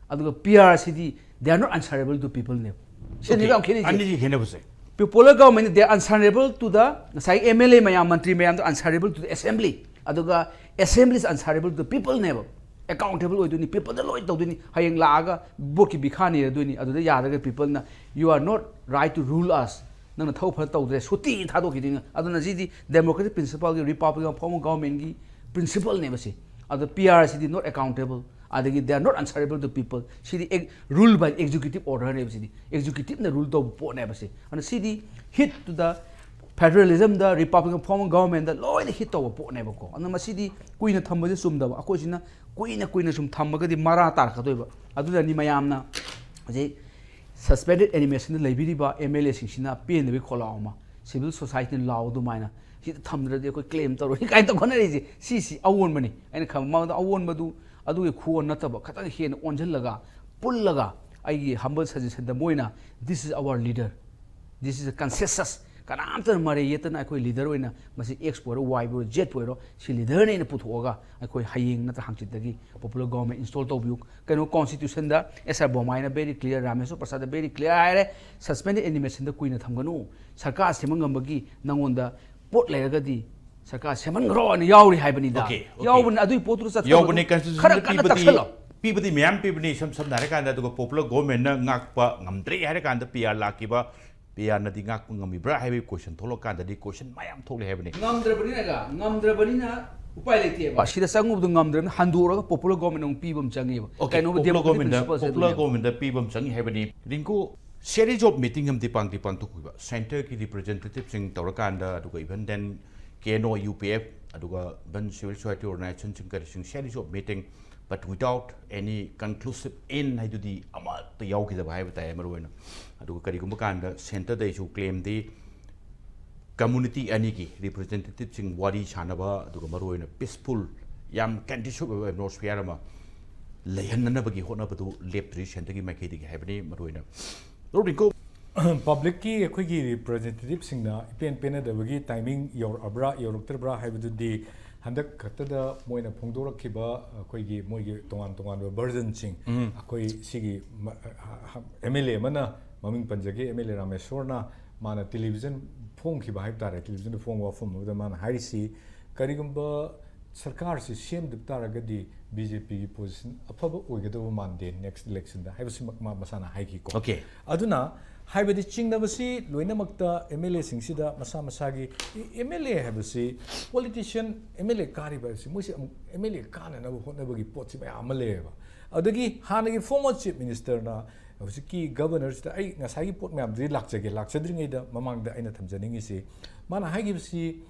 ꯑꯗꯨꯒ P R CD they are not answerable to peopleꯅꯦꯕ꯫ ꯁꯤꯅꯦꯕ ꯌꯥꯝ ꯈꯦꯠꯅꯩꯁꯦ꯫ ꯑꯅꯤꯁꯤ ꯈꯦꯠꯅꯕꯁꯦ꯫ Popular government they are answerable to the, ꯉꯁꯥꯏ M L A ꯃꯌꯥꯝ, ꯃꯟꯇ꯭ꯔꯤ ꯃꯌꯥꯝꯗꯣ answerable to the assembly, ꯑꯗꯨꯒ assembly is answerable to the peopleꯅꯦꯕ꯫ Accountable ꯑꯣꯏꯗꯣꯏꯅꯤ, peopleꯗ ꯂꯣꯏ ꯇꯧꯗꯣꯏꯅꯤ꯫ ꯍꯌꯦꯡ ꯂꯥꯛꯑꯒ voteꯀꯤ ꯚꯤꯈꯥ ꯅꯤꯔꯗꯣꯏꯅꯤ, ꯑꯗꯨꯗ ꯌꯥꯗ꯭ꯔꯒ peopleꯅ "You are not right to rule us", ꯅꯪꯅ ꯊꯕꯛ ꯐꯖꯅ ꯇꯧꯗ꯭ꯔꯦ, ꯁꯨꯇꯤ ꯊꯥꯗꯣꯛꯈꯤꯗꯣꯏꯅꯤ꯫ ꯑꯗꯨꯅ ꯁꯤꯗꯤ democratic principleꯒꯤ, republican form of governmentꯀꯤ principleꯅꯦꯕ ꯁꯤ꯫ ꯑꯗꯣ P R CD not accountable, ꯑꯗꯒꯤ they are not answerable to people, CD rule by executive orderꯅꯦꯕ꯫ CD executiveꯅ rule ꯇꯧꯕ ꯄꯣꯠꯅꯦꯕ ꯁꯤ꯫ ꯑꯗꯨꯅ ꯁꯤꯗꯤ hit to the federalismꯗ, republican form of governmentꯗ ꯂꯣꯏꯅ hit ꯇꯧꯕ ꯄꯣꯠꯅꯦꯕꯀꯣ꯫ ꯑꯗꯨꯅ ꯃꯁꯤꯗꯤ ꯀꯨꯏꯅ ꯊꯝꯕꯁꯦ ꯆꯨꯝꯗꯕ꯫ ꯑꯩꯈꯣꯏꯁꯤꯅ ꯀꯨꯏꯅ ꯀꯨꯏꯅ ꯁꯨꯝ ꯊꯝꯃꯒꯗꯤ ꯃꯔꯥ ꯇꯥꯔꯛꯀꯗꯣꯏꯕ꯫ ꯑꯗꯨꯅꯅꯤ ꯃꯌꯥꯝꯅ ꯍꯧꯖꯤꯛ suspended animationꯗ ꯂꯩꯕꯤꯔꯤꯕ M L Aꯁꯤꯡꯁꯤꯅ ꯄꯦꯟꯗꯕꯒꯤ ꯈꯣꯜꯂꯥꯎ ꯑꯃ, civil societyꯅ ꯂꯥꯎ ꯑꯗꯨꯃꯥꯏꯅ, "ꯁꯤꯗ ꯊꯝꯗ꯭ꯔꯗꯤ ꯑꯩꯈꯣꯏ claim ꯇꯧꯔꯣꯏ" ꯀꯥꯏꯅ ꯇꯧꯈꯠꯅꯔꯤꯁꯦ꯫ ꯁꯤꯁꯤ ꯑꯑꯣꯟꯕꯅꯤ꯫ ꯑꯩꯅ ꯈꯟꯕ ꯃꯉꯣꯟꯗ ꯑꯑꯣꯟꯕꯗꯨ ꯑꯗꯨꯒꯤ ꯈꯨꯑꯣꯟ ꯅꯠꯇꯕ, ꯈꯤꯇꯪ ꯍꯦꯟꯅ ꯑꯣꯟꯁꯤꯜꯂꯒ, ꯄꯨꯜꯂꯒ, ꯑꯩꯒꯤ humble suggestionꯗ ꯃꯣꯏꯅ "This is our leader, this is a consensus", ꯀꯅꯥꯝꯇꯅ ꯃꯔꯩ ꯌꯦꯠꯇꯅ ꯑꯩꯈꯣꯏ leader ꯑꯣꯏꯅ, ꯃꯁꯤ X ꯄꯨ ꯑꯣꯏꯔꯣ, Y ꯄꯨ ꯑꯣꯏꯔꯣ, Z ꯄꯨ ꯑꯣꯏꯔꯣ, ꯁꯤ leaderꯅ ꯑꯩꯅ ꯄꯨꯊꯣꯛꯑꯒ ꯑꯩꯈꯣꯏ ꯍꯌꯦꯡ ꯅꯠꯇ꯭ꯔ ꯍꯪꯆꯤꯠꯇꯒꯤ popular government install ꯇꯧꯕꯤꯌꯨ꯫ ꯀꯩꯅꯣ, constitutionꯗ S R ꯕꯣꯝꯃꯥꯏꯅ very clear, ꯔꯥꯃꯦꯁ꯭ꯋꯔ ꯄ꯭ꯔꯁꯥꯗ very clear ꯍꯥꯏꯔꯦ, suspended animationꯗ ꯀꯨꯏꯅ ꯊꯝꯒꯅꯨ, ꯁꯔꯀꯥꯔ ꯁꯦꯝꯕ ꯉꯝꯕꯒꯤ ꯅꯉꯣꯟꯗ ꯄꯣꯠ ꯂꯩꯔꯒꯗꯤ ꯁꯔꯀꯥꯔ ꯁꯦꯝꯍꯟꯈ꯭ꯔꯣ ꯍꯥꯏꯅ ꯌꯥꯎꯔꯤ ꯍꯥꯏꯕꯅꯤꯗ꯫ Okay, okay. ꯌꯥꯎꯕꯅꯤ, ꯑꯗꯨꯒꯤ ꯄꯣꯠꯇꯨꯗ ꯆꯠꯈ꯭ꯔꯣ꯫ ꯌꯥꯎꯕꯅꯦ꯫ ꯈꯔ Constitutionꯗ ꯀꯟꯅ ꯄꯤꯕꯗꯤ, ꯇꯛꯁꯜꯂꯣ꯫ ꯄꯤꯕꯗꯤ ꯃꯌꯥꯝ ꯄꯤꯕꯅꯤ, ꯏꯁꯝ ꯁꯝꯅ ꯍꯥꯏꯔꯀꯥꯟꯗ꯫ ꯑꯗꯨꯒ popular governmentꯅ ꯉꯥꯛꯄ ꯉꯝꯗ꯭ꯔꯦ ꯍꯥꯏꯔꯀꯥꯟꯗ P R ꯂꯥꯛꯈꯤꯕ, P Rꯅꯗꯤ ꯉꯥꯛꯄ ꯉꯝꯃꯤꯕ꯭ꯔꯥ ꯍꯥꯏꯕꯒꯤ question ꯊꯣꯛꯂꯛꯀꯥꯟꯗꯗꯤ question ꯃꯌꯥꯝ ꯊꯣꯛꯂꯦ ꯍꯥꯏꯕꯅꯤ꯫ ꯉꯝꯗ꯭ꯔꯕꯅꯤꯅ, ꯉꯝꯗ꯭ꯔꯕꯅꯤꯅ ꯎꯄꯥꯏ ꯂꯩꯇꯦꯕ꯫ ꯁꯤꯗ ꯆꯪꯉꯨꯕꯗꯣ ꯉꯝꯗ꯭ꯔꯕꯅꯤꯅ ꯍꯟꯗꯣꯛꯑꯒ popular government ꯑꯃꯨꯛ ꯄꯤꯕ ꯑꯃ ꯆꯪꯉꯦꯕ꯫ Okay, ꯀꯩꯅꯣꯕ, popular democratic governmentꯗ, principles popular ꯑꯗꯨꯅꯦꯕ꯫ Governmentꯗ ꯄꯤꯕ ꯑꯃ ꯆꯪꯉꯤ ꯍꯥꯏꯕꯅꯤ꯫ ꯔꯤꯡꯀꯨ, series of meeting ꯑꯃꯗꯤ ꯄꯥꯡꯗꯤ ꯄꯥꯡꯊꯣꯛꯈꯤꯕ, centreꯒꯤ representativeꯁꯤꯡ ꯇꯧꯔꯀꯥꯟꯗ, ꯑꯗꯨꯒ even then K N O, U P F, ꯑꯗꯨꯒ ꯏꯚꯟ ꯁꯤꯚꯤꯜ ꯁꯣꯁꯥꯏꯇꯤ ꯑꯣꯔꯒꯅꯥꯏꯖꯦꯁꯟꯁꯤꯡ ꯀꯔꯤꯁꯤꯡ, series of meeting, but without any conclusive end ꯍꯥꯏꯗꯨꯗꯤ ꯑꯃꯠꯇ ꯌꯥꯎꯈꯤꯗꯕ ꯍꯥꯏꯕ ꯇꯥꯏ ꯃꯔꯨꯑꯣꯏꯅ꯫ ꯑꯗꯨꯒ ꯀꯔꯤꯒꯨꯝꯕ ꯀꯥꯟꯗ ꯁꯦꯟꯇꯔꯗꯩꯁꯨ ꯀ꯭ꯂꯦꯝꯗꯤ ꯀꯝꯃꯨꯅꯤꯇꯤ ꯑꯅꯤꯒꯤ ꯔꯤꯄ꯭ꯔꯖꯦꯟꯇꯦꯇꯤꯞꯁꯤꯡ ꯋꯥꯔꯤ ꯁꯥꯟꯅꯕ, ꯑꯗꯨꯒ ꯃꯔꯨꯑꯣꯏꯅ ꯄꯤꯁꯐꯨꯜ, ꯌꯥꯝ ꯀꯟꯗ꯭ꯌꯨꯁꯤꯞ ꯑꯣꯏꯕ ꯑꯦꯠꯃꯣꯁꯐꯤꯌꯥꯔ ꯑꯃ ꯂꯩꯍꯟꯅꯅꯕꯒꯤ ꯍꯣꯠꯅꯕꯗꯨ ꯂꯦꯞꯇ꯭ꯔꯤ ꯁꯦꯟꯇꯔꯒꯤ ꯃꯥꯏꯀꯩꯗꯒꯤ ꯍꯥꯏꯕꯅꯤ ꯃꯔꯨꯑꯣꯏꯅ꯫ ꯔꯣꯕꯤꯟꯀꯣ꯫ ꯄꯕ꯭ꯂꯤꯛꯀꯤ ꯑꯩꯈꯣꯏꯒꯤ ꯔꯤꯄ꯭ꯔꯖꯦꯟꯇꯦꯇꯤꯞꯁꯤꯡꯅ ꯏꯄꯦꯟ ꯄꯦꯟꯅꯗꯕꯒꯤ ꯇꯥꯏꯃꯤꯡ ꯌꯧꯔꯛꯑꯕ꯭ꯔꯥ ꯌꯧꯔꯛꯇ꯭ꯔꯕ꯭ꯔꯥ ꯍꯥꯏꯕꯗꯨꯗꯤ ꯍꯟꯗꯛ ꯈꯛꯇꯗ ꯃꯣꯏꯅ ꯐꯣꯡꯗꯣꯔꯛꯈꯤꯕ ꯑꯩꯈꯣꯏꯒꯤ ꯃꯣꯏꯒꯤ ꯇꯣꯉꯥꯟ ꯇꯣꯉꯥꯟꯕ ꯚꯔꯖꯟꯁꯤꯡ, ꯑꯩꯈꯣꯏ ꯁꯤꯒꯤ ꯑꯦꯝ ꯑꯦꯜ ꯑꯦ ꯑꯃꯅ, ꯃꯃꯤꯡ ꯄꯟꯖꯒꯦ, ꯑꯦꯝ ꯑꯦꯜ ꯑꯦ ꯔꯥꯃꯦꯁꯣꯔꯅ ꯃꯥꯅ ꯇꯦꯂꯤꯚꯤꯖꯟ ꯐꯣꯡꯈꯤꯕ ꯍꯥꯏꯕ ꯇꯥꯔꯦ, ꯇꯦꯂꯤꯚꯤꯖꯟꯗ ꯐꯣꯡꯕ ꯋꯥꯐꯝ ꯑꯃꯗ ꯃꯥꯅ ꯍꯥꯏꯔꯤꯁꯤ, ꯀꯔꯤꯒꯨꯝꯕ ꯁꯔꯀꯥꯔꯁꯤ ꯁꯦꯝꯗꯕ ꯇꯥꯔꯒꯗꯤ ꯕꯤ ꯖꯦ ꯄꯤꯒꯤ ꯄꯣꯖꯤꯁꯟ ꯑꯐꯕ ꯑꯣꯏꯒꯗꯕ ꯃꯥꯟꯗꯦ ꯅꯦꯛꯁ ꯏꯂꯦꯛꯁꯟꯗ ꯍꯥꯏꯕꯁꯤꯃꯛ ꯃꯥ ꯃꯁꯥꯅ ꯍꯥꯏꯈꯤꯀꯣ꯫ Okay. ꯑꯗꯨꯅ ꯍꯥꯏꯕꯗꯤ ꯆꯤꯡꯅꯕꯁꯤ ꯂꯣꯏꯅꯃꯛꯇ ꯑꯦꯝ ꯑꯦꯜ ꯑꯦꯁꯤꯡꯁꯤꯗ ꯃꯁꯥ ꯃꯁꯥꯒꯤ, ꯑꯦꯝ ꯑꯦꯜ ꯑꯦ ꯍꯥꯏꯕꯁꯤ ꯄꯣꯂꯤꯇꯤꯁꯤꯌꯟ, ꯑꯦꯝ ꯑꯦꯜ ꯑꯦ ꯀꯥꯔꯤꯕ ꯍꯥꯏꯕꯁꯤ ꯃꯣꯏꯁꯤ ꯑꯃꯨꯛ ꯑꯦꯝ ꯑꯦꯜ ꯑꯦ ꯀꯥꯅꯅꯕ ꯍꯣꯠꯅꯕꯒꯤ ꯄꯣꯠꯁꯤ ꯃꯌꯥꯝ ꯑꯃ ꯂꯩꯌꯦꯕ꯫ ꯑꯗꯒꯤ ꯍꯥꯟꯅꯒꯤ ꯐꯣꯔꯃꯔ ꯆꯤꯐ ꯃꯤꯅꯤꯁꯇꯔꯅ ꯍꯧꯖꯤꯛꯀꯤ ꯒꯕꯔꯅꯔꯁꯤꯗ ꯑꯩ ꯉꯁꯥꯏꯒꯤ ꯄꯣꯠ ꯃꯌꯥꯝꯗꯨꯗꯤ ꯂꯥꯛꯆꯒꯦ, ꯂꯥꯛꯆꯗ꯭ꯔꯤꯉꯩꯗ ꯃꯃꯥꯡꯗ ꯑꯩꯅ ꯊꯝꯖꯅꯤꯡꯉꯤꯁꯤ, ꯃꯥꯅ ꯍꯥꯏꯈꯤꯕꯁꯤ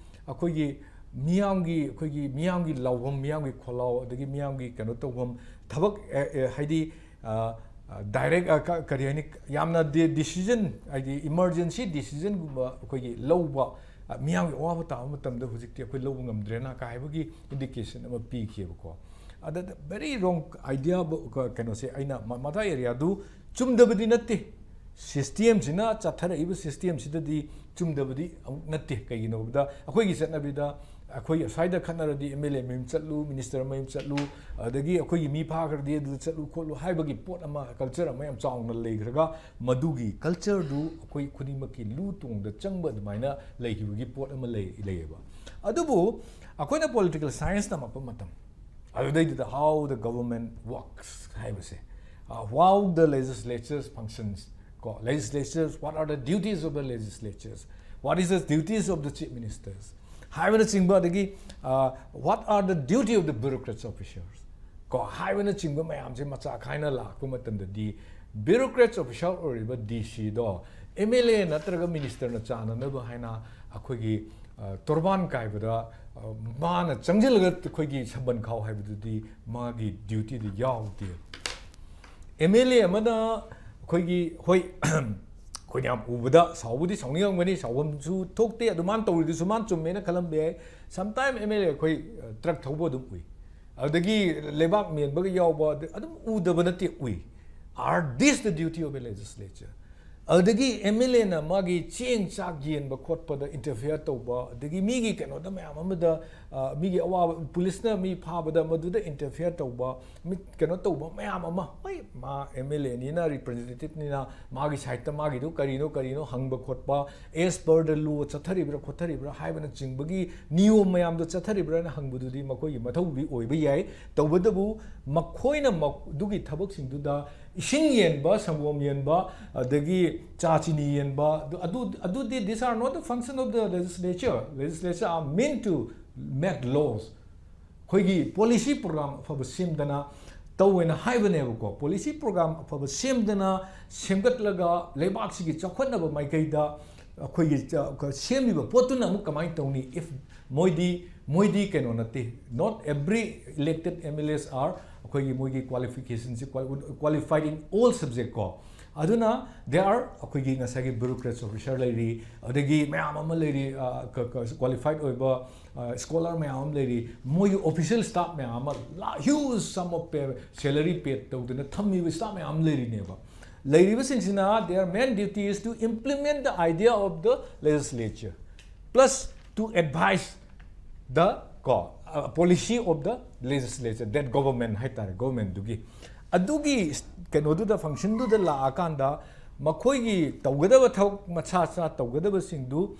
ꯑꯩꯈꯣꯏꯒꯤ ꯃꯤꯌꯥꯝꯒꯤ, ꯑꯩꯈꯣꯏꯒꯤ ꯃꯤꯌꯥꯝꯒꯤ ꯂꯥꯎꯐꯝ, ꯃꯤꯌꯥꯝꯒꯤ ꯈꯣꯜꯂꯥꯎ, ꯑꯗꯒꯤ ꯃꯤꯌꯥꯝꯒꯤ ꯀꯩꯅꯣ ꯇꯧꯐꯝ, ꯊꯕꯛ, ꯑꯦ, ꯑꯦ, ꯍꯥꯏꯗꯤ, ꯑ, ꯑ, ꯗꯥꯏꯔꯦꯛ, ꯑ, ꯀ-, ꯀꯔꯤ ꯍꯥꯏꯅꯤ, ꯌꯥꯝꯅ ꯗꯤ-, ꯗꯤꯁꯤꯖꯟ, ꯍꯥꯏꯗꯤ ꯏꯃꯔꯖꯦꯟꯁꯤ ꯗꯤꯁꯤꯖꯟꯒꯨꯝꯕ ꯑꯩꯈꯣꯏꯒꯤ ꯂꯧꯕ, ꯑ, ꯃꯤꯌꯥꯝꯒꯤ ꯑꯋꯥꯕ ꯇꯥꯕ ꯃꯇꯝꯗ ꯍꯧꯖꯤꯛꯇꯤ ꯑꯩꯈꯣꯏ ꯂꯧꯕ ꯉꯝꯗ꯭ꯔꯦꯅ ꯀꯥꯏꯕꯒꯤ ꯏꯟꯗꯤꯀꯦꯁꯟ ꯑꯃ ꯄꯤꯈꯤꯕꯀꯣ꯫ ꯑꯗ very wrong idea ꯕ-, ꯀ-, ꯀꯩꯅꯣꯁꯦ ꯑꯩꯅ ꯃ-, ꯃꯗꯥꯏ ꯑꯦꯔꯤꯌꯥꯗꯨ ꯆꯨꯝꯗꯕꯗꯤ ꯅꯠꯇꯦ, ꯁꯤꯁꯇꯦꯝꯁꯤꯅ, ꯆꯠꯊꯔꯛꯏꯕ ꯁꯤꯁꯇꯦꯝꯁꯤꯗꯗꯤ ꯆꯨꯝꯗꯕꯗꯤ ꯑꯃꯨꯛ ꯅꯠꯇꯦ꯫ ꯀꯩꯒꯤꯅꯣ ꯍꯥꯏꯕꯗ ꯑꯩꯈꯣꯏꯒꯤ ꯆꯠꯅꯕꯤꯗ ꯑꯩꯈꯣꯏ ꯑꯁ꯭ꯋꯥꯏꯗ ꯈꯠꯅꯔꯗꯤ ꯑꯦꯝ ꯑꯦꯜ ꯑꯦ ꯃꯌꯨꯝ ꯆꯠꯂꯨ, ꯃꯤꯅꯤꯁꯇꯔ ꯃꯌꯨꯝ ꯆꯠꯂꯨ, ꯑꯗꯒꯤ ꯑꯩꯈꯣꯏꯒꯤ ꯃꯤ ꯐꯥꯈ꯭ꯔꯗꯤ ꯑꯗꯨꯗ ꯆꯠꯂꯨ ꯈꯣꯠꯂꯨ ꯍꯥꯏꯕꯒꯤ ꯄꯣꯠ ꯑꯃ, ꯀꯜꯆꯔ ꯑꯃ ꯌꯥꯝ ꯆꯥꯎꯅ ꯂꯩꯈ꯭ꯔꯒ, ꯃꯗꯨꯒꯤ ꯀꯜꯆꯔꯗꯨ ꯑꯩꯈꯣꯏ ꯈꯨꯗꯤꯡꯃꯛꯀꯤ ꯂꯨ ꯇꯣꯡꯗ ꯆꯪꯕ ꯑꯗꯨꯃꯥꯏꯅ ꯂꯩꯈꯤꯕꯒꯤ ꯄꯣꯠ ꯑꯃ ꯂꯩ-, ꯂꯩꯌꯦꯕ꯫ ꯑꯗꯨꯕꯨ ꯑꯩꯈꯣꯏꯅ ꯄꯣꯂꯤꯇꯤꯀꯦꯜ ꯁꯥꯏꯟꯁ ꯇꯝꯃꯛꯄ ꯃꯇꯝ, ꯑꯗꯨꯗꯩꯗꯨꯗ how the government works ꯍꯥꯏꯕꯁꯦ, uh, how the legislatures functions, ꯀꯣ, legislatures, what are the duties of the legislatures, what is the duties of the chief ministers ꯍꯥꯏꯕꯅꯆꯤꯡꯕ, ꯑꯗꯒꯤ, uh, what are the duty of the bureaucrats officers, ꯀꯣ, ꯍꯥꯏꯕꯅꯆꯤꯡꯕ ꯃꯌꯥꯝꯁꯦ ꯃꯆꯥ ꯈꯥꯏꯅ ꯂꯥꯛꯄ ꯃꯇꯝꯗꯗꯤ, ꯕ꯭ꯌꯨꯔꯣꯀ꯭ꯔꯦꯠꯁ ꯑꯣꯐꯤꯁꯥꯔ ꯑꯣꯏꯔꯤꯕ ꯗꯤ ꯁꯤꯗꯣ ꯑꯦꯝ ꯑꯦꯜ ꯑꯦ ꯅꯠꯇ꯭ꯔꯒ ꯃꯤꯅꯤꯁꯇꯔꯅ ꯆꯥꯟꯅꯅꯕ ꯍꯥꯏꯅ ꯑꯩꯈꯣꯏꯒꯤ, ꯑ, ꯇꯣꯔꯕꯥꯟ ꯀꯥꯏꯕꯗ ꯃꯥꯅ ꯆꯪꯁꯤꯜꯂꯒ ꯑꯩꯈꯣꯏꯒꯤ ꯁꯝꯕꯟ ꯈꯥꯎ ꯍꯥꯏꯕꯗꯨꯗꯤ ꯃꯥꯒꯤ ꯗ꯭ꯌꯨꯇꯤꯗ ꯌꯥꯎꯗꯦ꯫ ꯑꯦꯝ ꯑꯦꯜ ꯑꯦ ꯑꯃꯅ ꯑꯩꯈꯣꯏꯒꯤ, ꯍꯣꯏ, ꯑꯩꯈꯣꯏꯅ ꯌꯥꯝ ꯎꯕꯗ ꯁꯥꯎꯕꯨꯗꯤ ꯁꯥꯎꯅꯤꯡꯉꯝꯒꯅꯤ, ꯁꯥꯎꯐꯝꯁꯨ ꯊꯣꯛꯇꯦ꯫ ꯑꯗꯨ ꯃꯥꯅ ꯇꯧꯔꯤꯗꯨꯁꯨ ꯃꯥꯅ ꯆꯨꯝꯃꯦꯅ ꯈꯜꯂꯝꯕ ꯌꯥꯏ꯫ ꯁꯝꯇꯥꯏꯝ ꯑꯦꯝ ꯑꯦꯜ ꯑꯦ ꯑꯩꯈꯣꯏ ꯇ꯭ꯔꯛ ꯊꯧꯕ ꯑꯗꯨꯝ ꯎꯏ, ꯑꯗꯨꯗꯒꯤ ꯂꯩꯕꯥꯛ ꯃꯦꯟꯕꯒ ꯌꯥꯎꯕ ꯑꯗꯨꯝ ꯎꯗꯕ ꯅꯠꯇꯦ, ꯎꯏ꯫ Are this the duty of a legislature? ꯑꯗꯨꯗꯒꯤ ꯑꯦꯝ ꯑꯦꯜ ꯑꯦꯅ ꯃꯥꯒꯤ ꯆꯦꯡ ꯆꯥꯛ ꯌꯦꯟꯕ ꯈꯣꯠꯄꯗ ꯏꯟꯇꯔꯐꯤꯌꯔ ꯇꯧꯕ, ꯑꯗꯒꯤ ꯃꯤꯒꯤ ꯀꯩꯅꯣꯗ ꯃꯌꯥꯝ ꯑꯃꯗ, ꯃꯤꯒꯤ ꯑꯋꯥꯕ, ꯄꯨꯂꯤꯁꯅ ꯃꯤ ꯐꯥꯕꯗ ꯃꯗꯨꯗ ꯏꯟꯇꯔꯐꯤꯌꯔ ꯇꯧꯕ, ꯃꯤ ꯀꯩꯅꯣ ꯇꯧꯕ ꯃꯌꯥꯝ ꯑꯃ, ꯍꯣꯏ, ꯃꯥ ꯑꯦꯝ ꯑꯦꯜ ꯑꯦꯅꯤꯅ, ꯔꯤꯄ꯭ꯔꯖꯦꯟꯇꯦꯇꯤꯚꯅꯤꯅ, ꯃꯥꯒꯤ ꯁꯥꯏꯠꯇ ꯃꯥꯒꯤꯗꯨ ꯀꯔꯤꯅꯣ ꯀꯔꯤꯅꯣ ꯍꯪꯕ ꯈꯣꯠꯄ, as per the law ꯆꯠꯊꯔꯤꯕ꯭ꯔꯥ ꯈꯣꯠꯊꯔꯤꯕ꯭ꯔꯥ ꯍꯥꯏꯕꯅꯆꯤꯡꯕꯒꯤ ꯅꯤꯌꯣꯝ ꯃꯌꯥꯝꯗꯣ ꯆꯠꯊꯔꯤꯕ꯭ꯔꯥꯅ ꯍꯪꯕꯗꯨꯗꯤ ꯃꯈꯣꯏꯒꯤ ꯃꯊꯧꯗꯤ ꯑꯣꯏꯕ ꯌꯥꯏ꯫ ꯇꯧꯕꯇꯕꯨ ꯃꯈꯣꯏꯅ ꯃ-, ꯑꯗꯨꯒꯤ ꯊꯕꯛꯁꯤꯡꯗꯨꯗ ꯏꯁꯤꯡ ꯌꯦꯟꯕ, ꯁꯪꯒꯣꯝ ꯌꯦꯟꯕ, ꯑꯗꯒꯤ ꯆꯥ ꯆꯤꯅꯤ ꯌꯦꯟꯕ, ꯑꯗꯨ, ꯑꯗꯨ, ꯑꯗꯨꯗꯤ, these are not the function of the legislature. Legislature are meant to make laws. ꯑꯩꯈꯣꯏꯒꯤ ꯄꯣꯂꯤꯁꯤ ꯄ꯭ꯔꯣꯒ꯭ꯔꯥꯝ ꯑꯐꯕ ꯁꯦꯝꯗꯅ ꯇꯧꯋꯦꯅ ꯍꯥꯏꯕꯅꯦꯕꯀꯣ꯫ ꯄꯣꯂꯤꯁꯤ ꯄ꯭ꯔꯣꯒ꯭ꯔꯥꯝ ꯑꯐꯕ ꯁꯦꯝꯗꯅ ꯁꯦꯝꯒꯠꯂꯒ ꯂꯩꯕꯥꯛꯁꯤꯒꯤ ꯆꯥꯎꯈꯠꯅꯕ ꯃꯥꯏꯀꯩꯗ ꯑꯩꯈꯣꯏꯒꯤ ꯆ-, ꯁꯦꯝꯃꯤꯕ ꯄꯣꯠꯇꯨꯅ ꯑꯃꯨꯛ ꯀꯃꯥꯏꯅ ꯇꯧꯅꯤ? If ꯃꯣꯏꯗꯤ, ꯃꯣꯏꯗꯤ ꯀꯩꯅꯣ ꯅꯠꯇꯦ, not every elected M L As are ꯑꯩꯈꯣꯏꯒꯤ ꯃꯣꯏꯒꯤ ꯀ꯭ꯋꯥꯂꯤꯐꯤꯀꯦꯁꯟꯁꯤ qualified in all subject ꯀꯣ꯫ ꯑꯗꯨꯅ there are ꯑꯩꯈꯣꯏꯒꯤ ꯉꯁꯥꯏꯒꯤ bureaucrats officer ꯂꯩꯔꯤ, ꯑꯗꯒꯤ ꯃꯌꯥꯝ ꯑꯃ ꯂꯩꯔꯤ, ꯀ꯭ꯋꯥꯂꯤꯐꯥꯏꯠ ꯑꯣꯏꯕ ꯁ꯭ꯀꯣꯂꯔ ꯃꯌꯥꯝ ꯑꯃ ꯂꯩꯔꯤ, ꯃꯣꯏꯒꯤ ꯑꯣꯐꯤꯁꯤꯌꯦꯜ ꯁ꯭ꯇꯥꯐ ꯃꯌꯥꯝ ꯑꯃ, huge sum of pay, salary paid ꯇꯧꯗꯅ ꯊꯝꯃꯤꯕ ꯁ꯭ꯇꯥꯐ ꯃꯌꯥꯝ ꯑꯃ ꯂꯩꯔꯤꯅꯦꯕ꯫ ꯂꯩꯔꯤꯕꯁꯤꯡꯁꯤꯅ their main duty is to implement the idea of the legislature plus to advise the, ꯀꯣ, policy of the legislature, that government ꯍꯥꯏꯇꯥꯔꯦ, ꯒꯣꯚꯔꯟꯃꯦꯟꯗꯨꯒꯤ꯫ ꯑꯗꯨꯒꯤ ꯀꯩꯅꯣꯗꯨꯗ, ꯐꯪꯁꯟꯗꯨꯗ ꯂꯥꯛꯑꯀꯥꯟꯗ ꯃꯈꯣꯏꯒꯤ ꯇꯧꯒꯗꯕ ꯊꯕꯛ ꯃꯁꯥ ꯃꯁꯥ ꯇꯧꯒꯗꯕꯁꯤꯡꯗꯨ,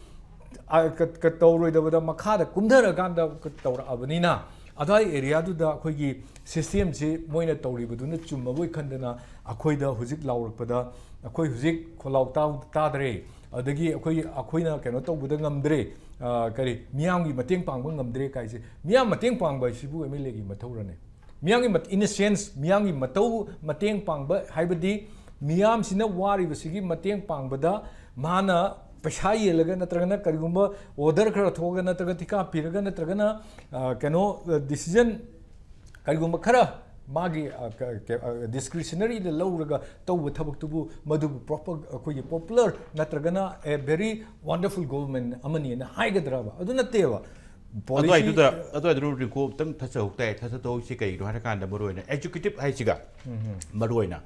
ꯑ, ꯀ-, ꯀ-, ꯇꯧꯔꯣꯏꯗꯕꯗ ꯃꯈꯥꯗ ꯀꯨꯝꯊꯔꯀꯥꯟꯗ ꯇꯧꯔꯛꯑꯕꯅꯤꯅ, ꯑꯗꯨꯋꯥꯏ ꯑꯦꯔꯤꯌꯥꯗꯨꯗ ꯑꯩꯈꯣꯏꯒꯤ ꯁꯤꯁꯇꯦꯝꯁꯤ ꯃꯣꯏꯅ ꯇꯧꯔꯤꯕꯗꯨꯅ ꯆꯨꯝꯃꯕꯣꯏ ꯈꯟꯗꯅ ꯑꯩꯈꯣꯏꯗ ꯍꯧꯖꯤꯛ ꯂꯥꯎꯔꯛꯄꯗ ꯑꯩꯈꯣꯏ ꯍꯧꯖꯤꯛ ꯈꯣꯜꯂꯥꯎ ꯇꯥ-, ꯇꯥꯗ꯭ꯔꯦ, ꯑꯗꯒꯤ ꯑꯩꯈꯣꯏ, ꯑꯩꯈꯣꯏꯅ ꯀꯩꯅꯣ ꯇꯧꯕꯗ ꯉꯝꯗ꯭ꯔꯦ, ꯑ, ꯀꯔꯤ, ꯃꯤꯌꯥꯝꯒꯤ ꯃꯇꯦꯡ ꯄꯥꯡꯕ ꯉꯝꯗ꯭ꯔꯦ ꯀꯥꯏꯁꯦ꯫ ꯃꯤꯌꯥꯝ ꯃꯇꯦꯡ ꯄꯥꯡꯕ ꯍꯥꯏꯁꯤꯕꯨ ꯑꯦꯝ ꯑꯦꯜ ꯑꯦꯒꯤ ꯃꯊꯧꯔꯅꯦ? ꯃꯤꯌꯥꯝꯒꯤ ꯃꯠ-, in a sense, ꯃꯤꯌꯥꯝꯒꯤ ꯃꯇꯧ, ꯃꯇꯦꯡ ꯄꯥꯡꯕ ꯍꯥꯏꯕꯗꯤ ꯃꯤꯌꯥꯝꯁꯤꯅ ꯋꯥꯔꯤꯕꯁꯤꯒꯤ ꯃꯇꯦꯡ ꯄꯥꯡꯕꯗ ꯃꯥꯅ ꯄꯩꯁꯥ ꯌꯦꯜꯂꯒ, ꯅꯠꯇ꯭ꯔꯒꯅ ꯀꯔꯤꯒꯨꯝꯕ order ꯈꯔ ꯊꯣꯛꯑꯒ, ꯅꯠꯇ꯭ꯔꯒ ꯊꯤꯀꯥ ꯄꯤꯔꯒ, ꯅꯠꯇ꯭ꯔꯒꯅ ꯑ, ꯀꯩꯅꯣ decision ꯀꯔꯤꯒꯨꯝꯕ ꯈꯔ ꯃꯥꯒꯤ discretionaryꯗ ꯂꯧꯔꯒ ꯇꯧꯕ ꯊꯕꯛꯇꯨꯕꯨ ꯃꯗꯨꯕꯨ proper, ꯑꯩꯈꯣꯏꯒꯤ popular ꯅꯠꯇ꯭ꯔꯒꯅ a very wonderful government ꯑꯃꯅꯤꯅ ꯍꯥꯏꯒꯗ꯭ꯔꯕ? ꯑꯗꯨ ꯅꯠꯇꯦꯕ꯫ Policy ꯑꯗꯨꯋꯥꯏꯗꯨꯗ ꯑꯗꯨꯋꯥꯏꯗꯨꯗ ꯔꯤꯡꯀꯨ ꯑꯝꯇꯪ ꯊꯠꯆꯍꯧ ꯇꯥꯏ꯫ ꯊꯠꯆꯗꯧꯁꯤ ꯀꯩꯒꯤꯅꯣ ꯍꯥꯏꯔꯀꯥꯟꯗ, ꯃꯔꯨꯑꯣꯏꯅ executive ꯍꯥꯏꯁꯤꯒ, ꯎꯝ, ꯎꯝ꯫ ꯃꯔꯨꯑꯣꯏꯅ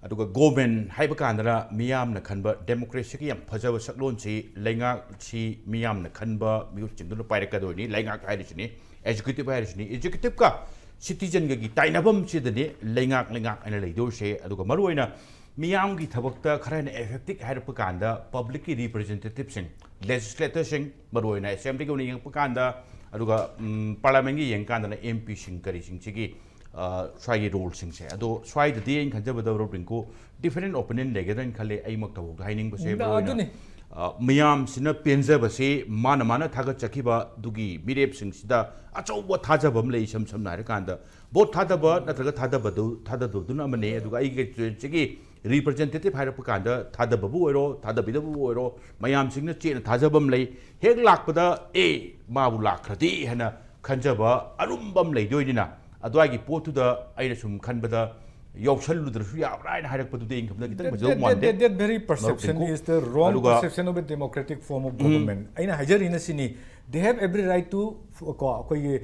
ꯑꯗꯨꯒ government ꯍꯥꯏꯕ ꯀꯥꯟꯗꯅ ꯃꯤꯌꯥꯝꯅ ꯈꯟꯕ democracyꯒꯤ ꯌꯥꯝ ꯐꯖꯕ ꯁꯛꯂꯣꯟꯁꯤ, ꯂꯩꯉꯥꯛꯁꯤ ꯃꯤꯌꯥꯝꯅ ꯈꯟꯕ ꯃꯤꯍꯨꯠꯁꯤꯡꯗꯨꯅ ꯄꯥꯏꯔꯛꯀꯗꯣꯏꯅꯤ꯫ ꯂꯩꯉꯥꯛ ꯍꯥꯏꯔꯤꯁꯤꯅꯤ, executive ꯍꯥꯏꯔꯤꯁꯤꯅꯤ, executiveꯀ citizenꯒꯒꯤ ꯇꯥꯏꯅꯐꯝꯁꯤꯗꯅꯤ ꯂꯩꯉꯥꯛ, ꯂꯩꯉꯥꯛ ꯍꯥꯏꯅ ꯂꯩꯗꯧꯔꯤꯁꯦ꯫ ꯑꯗꯨꯒ ꯃꯔꯨꯑꯣꯏꯅ ꯃꯤꯌꯥꯝꯒꯤ ꯊꯕꯛꯇ ꯈꯔ ꯍꯦꯟꯅ effective ꯍꯥꯏꯔꯛꯄ ꯀꯥꯟꯗ publicꯀꯤ representativeꯁꯤꯡ, legislatorꯁꯤꯡ, ꯃꯔꯨꯑꯣꯏꯅ assemblyꯒꯤ ꯑꯣꯏꯅ ꯌꯦꯡꯉꯛꯄ ꯀꯥꯟꯗ, ꯑꯗꯨꯒ parliamentꯀꯤ ꯌꯦꯡꯉꯀꯥꯟꯗꯅ MPꯁꯤꯡ ꯀꯔꯤꯁꯤꯡꯁꯤꯒꯤ ꯁ꯭ꯋꯥꯏꯒꯤ roleꯁꯤꯡꯁꯦ꯫ ꯑꯗꯣ ꯁ꯭ꯋꯥꯏꯗꯗꯤ ꯑꯩꯅ ꯈꯟꯖꯕꯗ, ꯔꯣꯕꯤꯟꯀꯣ, different opinion ꯂꯩꯒꯗ꯭ꯔꯅ ꯈꯜꯂꯤ꯫ ꯑꯩꯃꯛꯇꯐꯥꯎꯗ ꯍꯥꯏꯅꯤꯡꯕꯁꯦ, ꯃꯔꯨꯑꯣꯏꯅ ꯑꯗꯨꯅꯤ꯫ ꯃꯤꯌꯥꯝꯁꯤꯅ ꯄꯦꯟꯖꯕꯁꯤ ꯃꯥꯅ ꯃꯥꯅ ꯊꯥꯒꯠꯆꯈꯤꯕ ꯑꯗꯨꯒꯤ ꯃꯤꯔꯦꯞꯁꯤꯡꯁꯤꯗ ꯑꯆꯧꯕ ꯊꯥꯖꯕ ꯑꯃ ꯂꯩ꯫ ꯏꯁꯝ ꯁꯝꯅ ꯍꯥꯏꯔꯀꯥꯟꯗ, vote ꯊꯥꯗꯕ ꯅꯠꯇ꯭ꯔꯒ ꯊꯥꯗꯕꯗꯨ, ꯊꯥꯗꯗꯕꯗꯨꯅ ꯑꯃꯅꯤ꯫ ꯑꯗꯨꯒ ꯑꯩꯒꯤ constituencyꯒꯤ representative ꯍꯥꯏꯔꯛꯄ ꯀꯥꯟꯗ, ꯊꯥꯗꯕꯕꯨ ꯑꯣꯏꯔꯣ, ꯊꯥꯗꯕꯤꯗꯕꯕꯨ ꯑꯣꯏꯔꯣ, ꯃꯌꯥꯝꯁꯤꯡꯅ ꯆꯦꯠꯅ ꯊꯥꯖꯕ ꯑꯃ ꯂꯩ꯫ ꯍꯦꯛ ꯂꯥꯛꯄꯗ, "ꯑꯦ, ꯃꯥꯕꯨ ꯂꯥꯛꯈ꯭ꯔꯗꯤ" ꯍꯥꯏꯅ ꯈꯟꯖꯕ ꯑꯔꯨꯝꯕ ꯑꯃ ꯂꯩꯗꯣꯏꯅꯤꯅ, ꯑꯗꯨꯋꯥꯏꯒꯤ ꯄꯣꯠꯇꯨꯗ ꯑꯩꯅ ꯁꯨꯝ ꯈꯟꯕꯗ ꯌꯥꯎꯁꯜꯂꯨꯗ꯭ꯔꯁꯨ ꯌꯥꯕ꯭ꯔꯥ ꯍꯥꯏꯅ ꯍꯥꯏꯔꯛꯄꯗꯨꯗꯤ ꯑꯩꯅ ꯈꯟꯕꯗ ꯈꯤꯇꯪ ꯐꯖꯗꯧ ꯃꯥꯟꯗꯦ꯫ That, that, that very perception is the wrong perception of a democratic form of government. ꯑꯩꯅ ꯍꯥꯏꯖꯔꯤꯅ ꯁꯤꯅꯤ, they have every right to, ꯀꯣ, ꯑꯩꯈꯣꯏꯒꯤ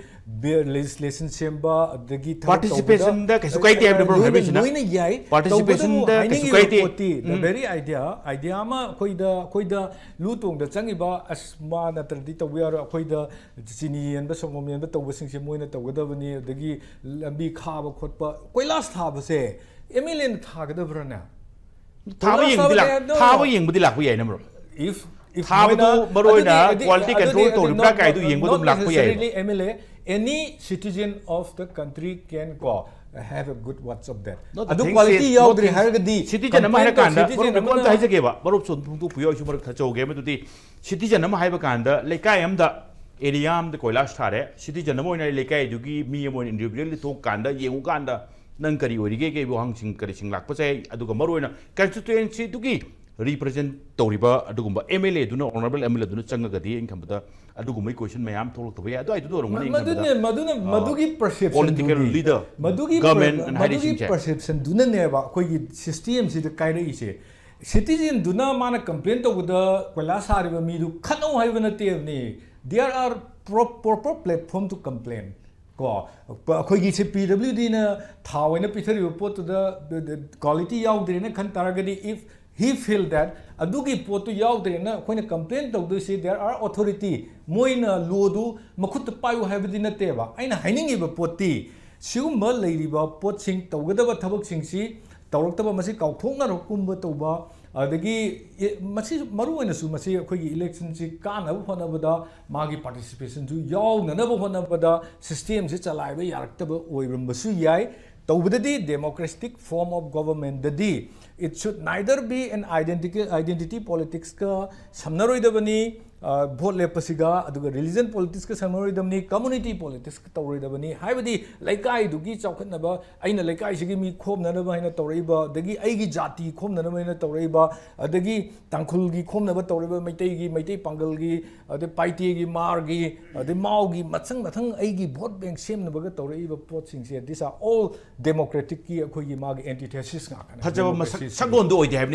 legislation ꯁꯦꯝꯕ, ꯑꯗꯒꯤ ꯊꯕꯛ ꯇꯧꯕꯗ, participationꯗ ꯀꯩꯁꯨ ꯀꯥꯏꯗꯦ ꯍꯥꯏꯕꯅꯦ, ꯕ꯭ꯔꯣ, ꯂꯣꯏꯅ, ꯍꯥꯏꯕꯤꯁꯤꯅ꯫ ꯂꯣꯏꯅ ꯌꯥꯏ꯫ Participationꯗ ꯇꯧꯕꯇꯕꯨ ꯀꯩꯁꯨ ꯍꯥꯏꯅꯤꯡꯉꯤꯕ ꯀꯥꯏꯗꯦ꯫ ꯄꯣꯠꯇꯤ, the very idea, idea ꯑꯃ ꯑꯩꯈꯣꯏꯗ, ꯑꯩꯈꯣꯏꯗ ꯂꯨ ꯇꯣꯡꯗ ꯆꯪꯉꯤꯕ, "ꯑꯁ, ꯃꯥ ꯅꯠꯇ꯭ꯔꯗꯤ ꯇꯧꯕ ꯌꯥꯔꯣꯏ, ꯑꯩꯈꯣꯏꯗ ꯆꯤꯅꯤ ꯌꯦꯟꯕ, ꯁꯪꯒꯣꯝ ꯌꯦꯟꯕ ꯇꯧꯕꯁꯤꯡꯁꯦ ꯃꯣꯏꯅ ꯇꯧꯒꯗꯕꯅꯤ", ꯑꯗꯒꯤ ꯂꯝꯕꯤ ꯈꯥꯕ ꯈꯣꯠꯄ, ꯀꯣꯏꯂꯥꯁ ꯊꯥꯕꯁꯦ MLAꯅ ꯊꯥꯒꯗꯕ꯭ꯔꯥꯅꯦ? ꯊꯥꯕ ꯀꯣꯏꯂꯥꯁ ꯌꯦꯡꯕꯗꯤ ꯊꯥꯕꯗꯤ ꯂꯥꯛ-, ꯍꯥꯏꯕꯗꯣ ꯊꯥꯕ ꯌꯦꯡꯕꯗꯤ ꯂꯥꯛꯄ ꯌꯥꯏꯅ, ꯃꯔꯨꯞ꯫ If, if ꯊꯥꯕꯗꯨ ꯃꯣꯏꯅ ꯃꯔꯨ ꯑꯣꯏꯅ ꯑꯗꯨꯗꯤ, ꯑꯗꯨꯗꯤ, quality ꯑꯗꯨꯗꯤ, control ꯑꯗꯨꯗꯤ ꯇꯧꯔꯤꯕ꯭ꯔꯥ not, ꯀꯥꯏꯗꯨ not, ꯌꯦꯡꯕ not ꯑꯗꯨꯝ ꯂꯥꯛꯄ ꯌꯥꯏꯕ꯫ Necessarily MLA, any citizen of the country can ꯀꯣ, have a good words of that. No, the ꯑꯗꯨ thing quality is, no ꯌꯥꯎꯗ꯭ꯔꯦ thing is, ꯍꯥꯏꯔꯒꯗꯤ citizen ꯑꯃ complain ꯍꯥꯏꯔ ꯇꯧ-, ꯀꯥꯟꯗ, citizen ꯃꯔꯨꯞ, ꯑꯃꯅ ꯑꯝꯇ ꯍꯥꯏꯖꯒꯦꯕ, ꯃꯔꯨꯞꯁꯨ ꯑꯗꯨꯝ ꯐꯣꯡꯗꯣꯛꯄꯤꯌꯨ, ꯑꯩꯁꯨ ꯃꯔꯛ ꯊꯠꯆꯍꯧꯒꯦ꯫ ꯃꯗꯨꯗꯤ citizen ꯑꯃ ꯍꯥꯏꯕ ꯀꯥꯟꯗ, ꯂꯩꯀꯥꯏ ꯑꯃꯗ, area ꯑꯃꯗ ꯀꯣꯏꯂꯥꯁ ꯊꯥꯔꯦ, citizen ꯑꯃ ꯑꯣꯏꯅ ꯂꯩꯀꯥꯏꯗꯨꯒꯤ ꯃꯤ ꯑꯃ ꯑꯣꯏꯅ individually ꯊꯣꯛꯀꯥꯟꯗ, ꯌꯦꯡꯉꯨꯀꯥꯟꯗ, ꯅꯪ ꯀꯔꯤ ꯑꯣꯏꯔꯤꯒꯦ, ꯀꯩ ꯋꯥꯍꯪꯁꯤꯡ ꯀꯔꯤꯁꯤꯡ ꯂꯥꯛꯄꯁꯦ, ꯑꯗꯨꯒ ꯃꯔꯨꯑꯣꯏꯅ constituencyꯗꯨꯒꯤ represent ꯇꯧꯔꯤꯕ ꯑꯗꯨꯒꯨꯝꯕ M L A ꯗꯨꯅ, honourable M L A ꯗꯨꯅ ꯆꯪꯉꯒꯗꯤ ꯑꯩꯅ ꯈꯟꯕꯗ ꯑꯗꯨꯒꯨꯝꯕꯩ question ꯃꯌꯥꯝ ꯊꯣꯛꯂꯛꯇꯕ ꯌꯥꯏ꯫ ꯑꯗꯨꯋꯥꯏꯗꯨꯗ ꯑꯣꯏꯔꯝꯒꯅꯤ ꯑꯩꯅ ꯈꯟꯕꯗ꯫ ꯃꯗꯨꯅꯦ ꯃꯗꯨꯅ ꯑ, ꯃꯗꯨꯒꯤ political perception ꯗꯨꯅꯤ leader, ꯃꯗꯨꯒꯤ government per- ꯑꯅ ꯃꯗꯨꯒꯤ ꯍꯥꯏꯔꯤꯁꯤꯡꯁꯦ꯫ Perception ꯗꯨꯅꯅꯦꯕ ꯑꯩꯈꯣꯏꯒꯤ system ꯁꯤꯗ ꯀꯥꯏꯔꯛꯏꯁꯦ꯫ Citizen ꯗꯨꯅ ꯃꯥꯅ complain ꯇꯧꯕꯗ ꯀꯣꯏꯂꯥ ꯁꯥꯔꯤꯕ ꯃꯤꯗꯨ ꯈꯠꯅꯧ ꯍꯥꯏꯕ ꯅꯠꯇꯦꯕꯅꯤ꯫ There are pro- proper platform to complain꯫ ꯀꯣ, ꯄ- ꯑꯩꯈꯣꯏꯒꯤ ꯁꯤ P W D ꯅ ꯊꯥꯎ ꯑꯣꯏꯅ ꯄꯤꯊꯔꯤꯕ ꯄꯣꯠꯇꯨꯗ quality ꯌꯥꯎꯗ꯭ꯔꯦꯅ ꯈꯟ ꯇꯥꯔꯒꯗꯤ, if he feel that ꯑꯗꯨꯒꯤ ꯄꯣꯠꯇꯨ ꯌꯥꯎꯗ꯭ꯔꯦꯅ ꯑꯩꯈꯣꯏꯅ complain ꯇꯧꯗꯣꯏꯁꯤ, there are authority, ꯃꯣꯏꯅ law ꯗꯨ ꯃꯈꯨꯠꯇ ꯄꯥꯏꯌꯨ ꯍꯥꯏꯕꯗꯤ ꯅꯠꯇꯦꯕ꯫ ꯑꯩꯅ ꯍꯥꯏꯅꯤꯡꯉꯤꯕ ꯄꯣꯠꯇꯤ ꯁꯤꯒꯨꯝꯕ ꯂꯩꯔꯤꯕ ꯄꯣꯠꯁꯤꯡ, ꯇꯧꯒꯗꯕ ꯊꯕꯛꯁꯤꯡꯁꯤ ꯇꯧꯔꯛꯇꯕ, ꯃꯁꯤ ꯀꯥꯎꯊꯣꯛꯅꯔꯛꯀꯨꯝꯕ ꯇꯧꯕ, ꯑꯗꯒꯤ ꯏ- ꯃꯁꯤ ꯃꯔꯨ ꯑꯣꯏꯅꯁꯨ ꯃꯁꯤ ꯑꯩꯈꯣꯏꯒꯤ election ꯁꯤ ꯀꯥꯅꯕ ꯍꯣꯠꯅꯕꯗ ꯃꯥꯒꯤ participation ꯁꯨ ꯌꯥꯎꯅꯅꯕ ꯍꯣꯠꯅꯕꯗ system ꯁꯤ ꯆꯂꯥꯏꯕ ꯌꯥꯔꯛꯇꯕ ꯑꯣꯏꯔꯝꯕꯁꯨ ꯌꯥꯏ꯫ ꯇꯧꯕꯗꯗꯤ democratic form of government ꯗꯗꯤ it should neither be an identity, identity politics ꯀ ꯁꯝꯅꯔꯣꯏꯗꯕꯅꯤ, ꯑ, vote ꯂꯦꯞꯄꯁꯤꯒ, ꯑꯗꯨꯒ religion politics ꯀ ꯁꯝꯅꯔꯣꯏꯗꯕꯅꯤ, community politics ꯀ ꯇꯧꯔꯣꯏꯗꯕꯅꯤ꯫ ꯍꯥꯏꯕꯗꯤ ꯂꯩꯀꯥꯏꯗꯨꯒꯤ ꯆꯥꯎꯈꯠꯅꯕ, ꯑꯩꯅ ꯂꯩꯀꯥꯏꯁꯤꯒꯤ ꯃꯤ ꯈꯣꯝꯅꯅꯕ ꯍꯥꯏꯅ ꯇꯧꯔꯛꯏꯕ, ꯑꯗꯒꯤ ꯑꯩꯒꯤ ꯖꯥꯇꯤ ꯈꯣꯝꯅꯅꯕ ꯍꯥꯏꯅ ꯇꯧꯔꯛꯏꯕ, ꯑꯗꯒꯤ ꯇꯥꯡꯈꯨꯜꯒꯤ ꯈꯣꯝꯅꯕ ꯇꯧꯔꯤꯕ, ꯃꯩꯇꯩꯒꯤ, ꯃꯩꯇꯩ ꯄꯥꯡꯒꯜꯒꯤ, ꯑꯗꯩ ꯄꯥꯏꯇꯦꯒꯤ, ꯃꯥꯔꯒꯤ, ꯑꯗꯩ ꯃꯥꯎꯒꯤ, ꯃꯊꯪ ꯃꯊꯪ ꯑꯩꯒꯤ vote bank ꯁꯦꯝꯅꯕꯒ ꯇꯧꯔꯛꯏꯕ ꯄꯣꯠꯁꯤꯡꯁꯦ, these are all democratic ꯀꯤ ꯑꯩꯈꯣꯏꯒꯤ ꯃꯥꯒꯤ antithesis ꯉꯥꯛꯇꯅꯦ꯫ ꯐꯖꯕ Democracy ꯃꯁꯛ ꯁꯤꯒꯤ ꯁꯛꯂꯣꯟꯗꯣ ꯑꯣꯏꯗꯦ ꯍꯥꯏꯕꯅꯤ꯫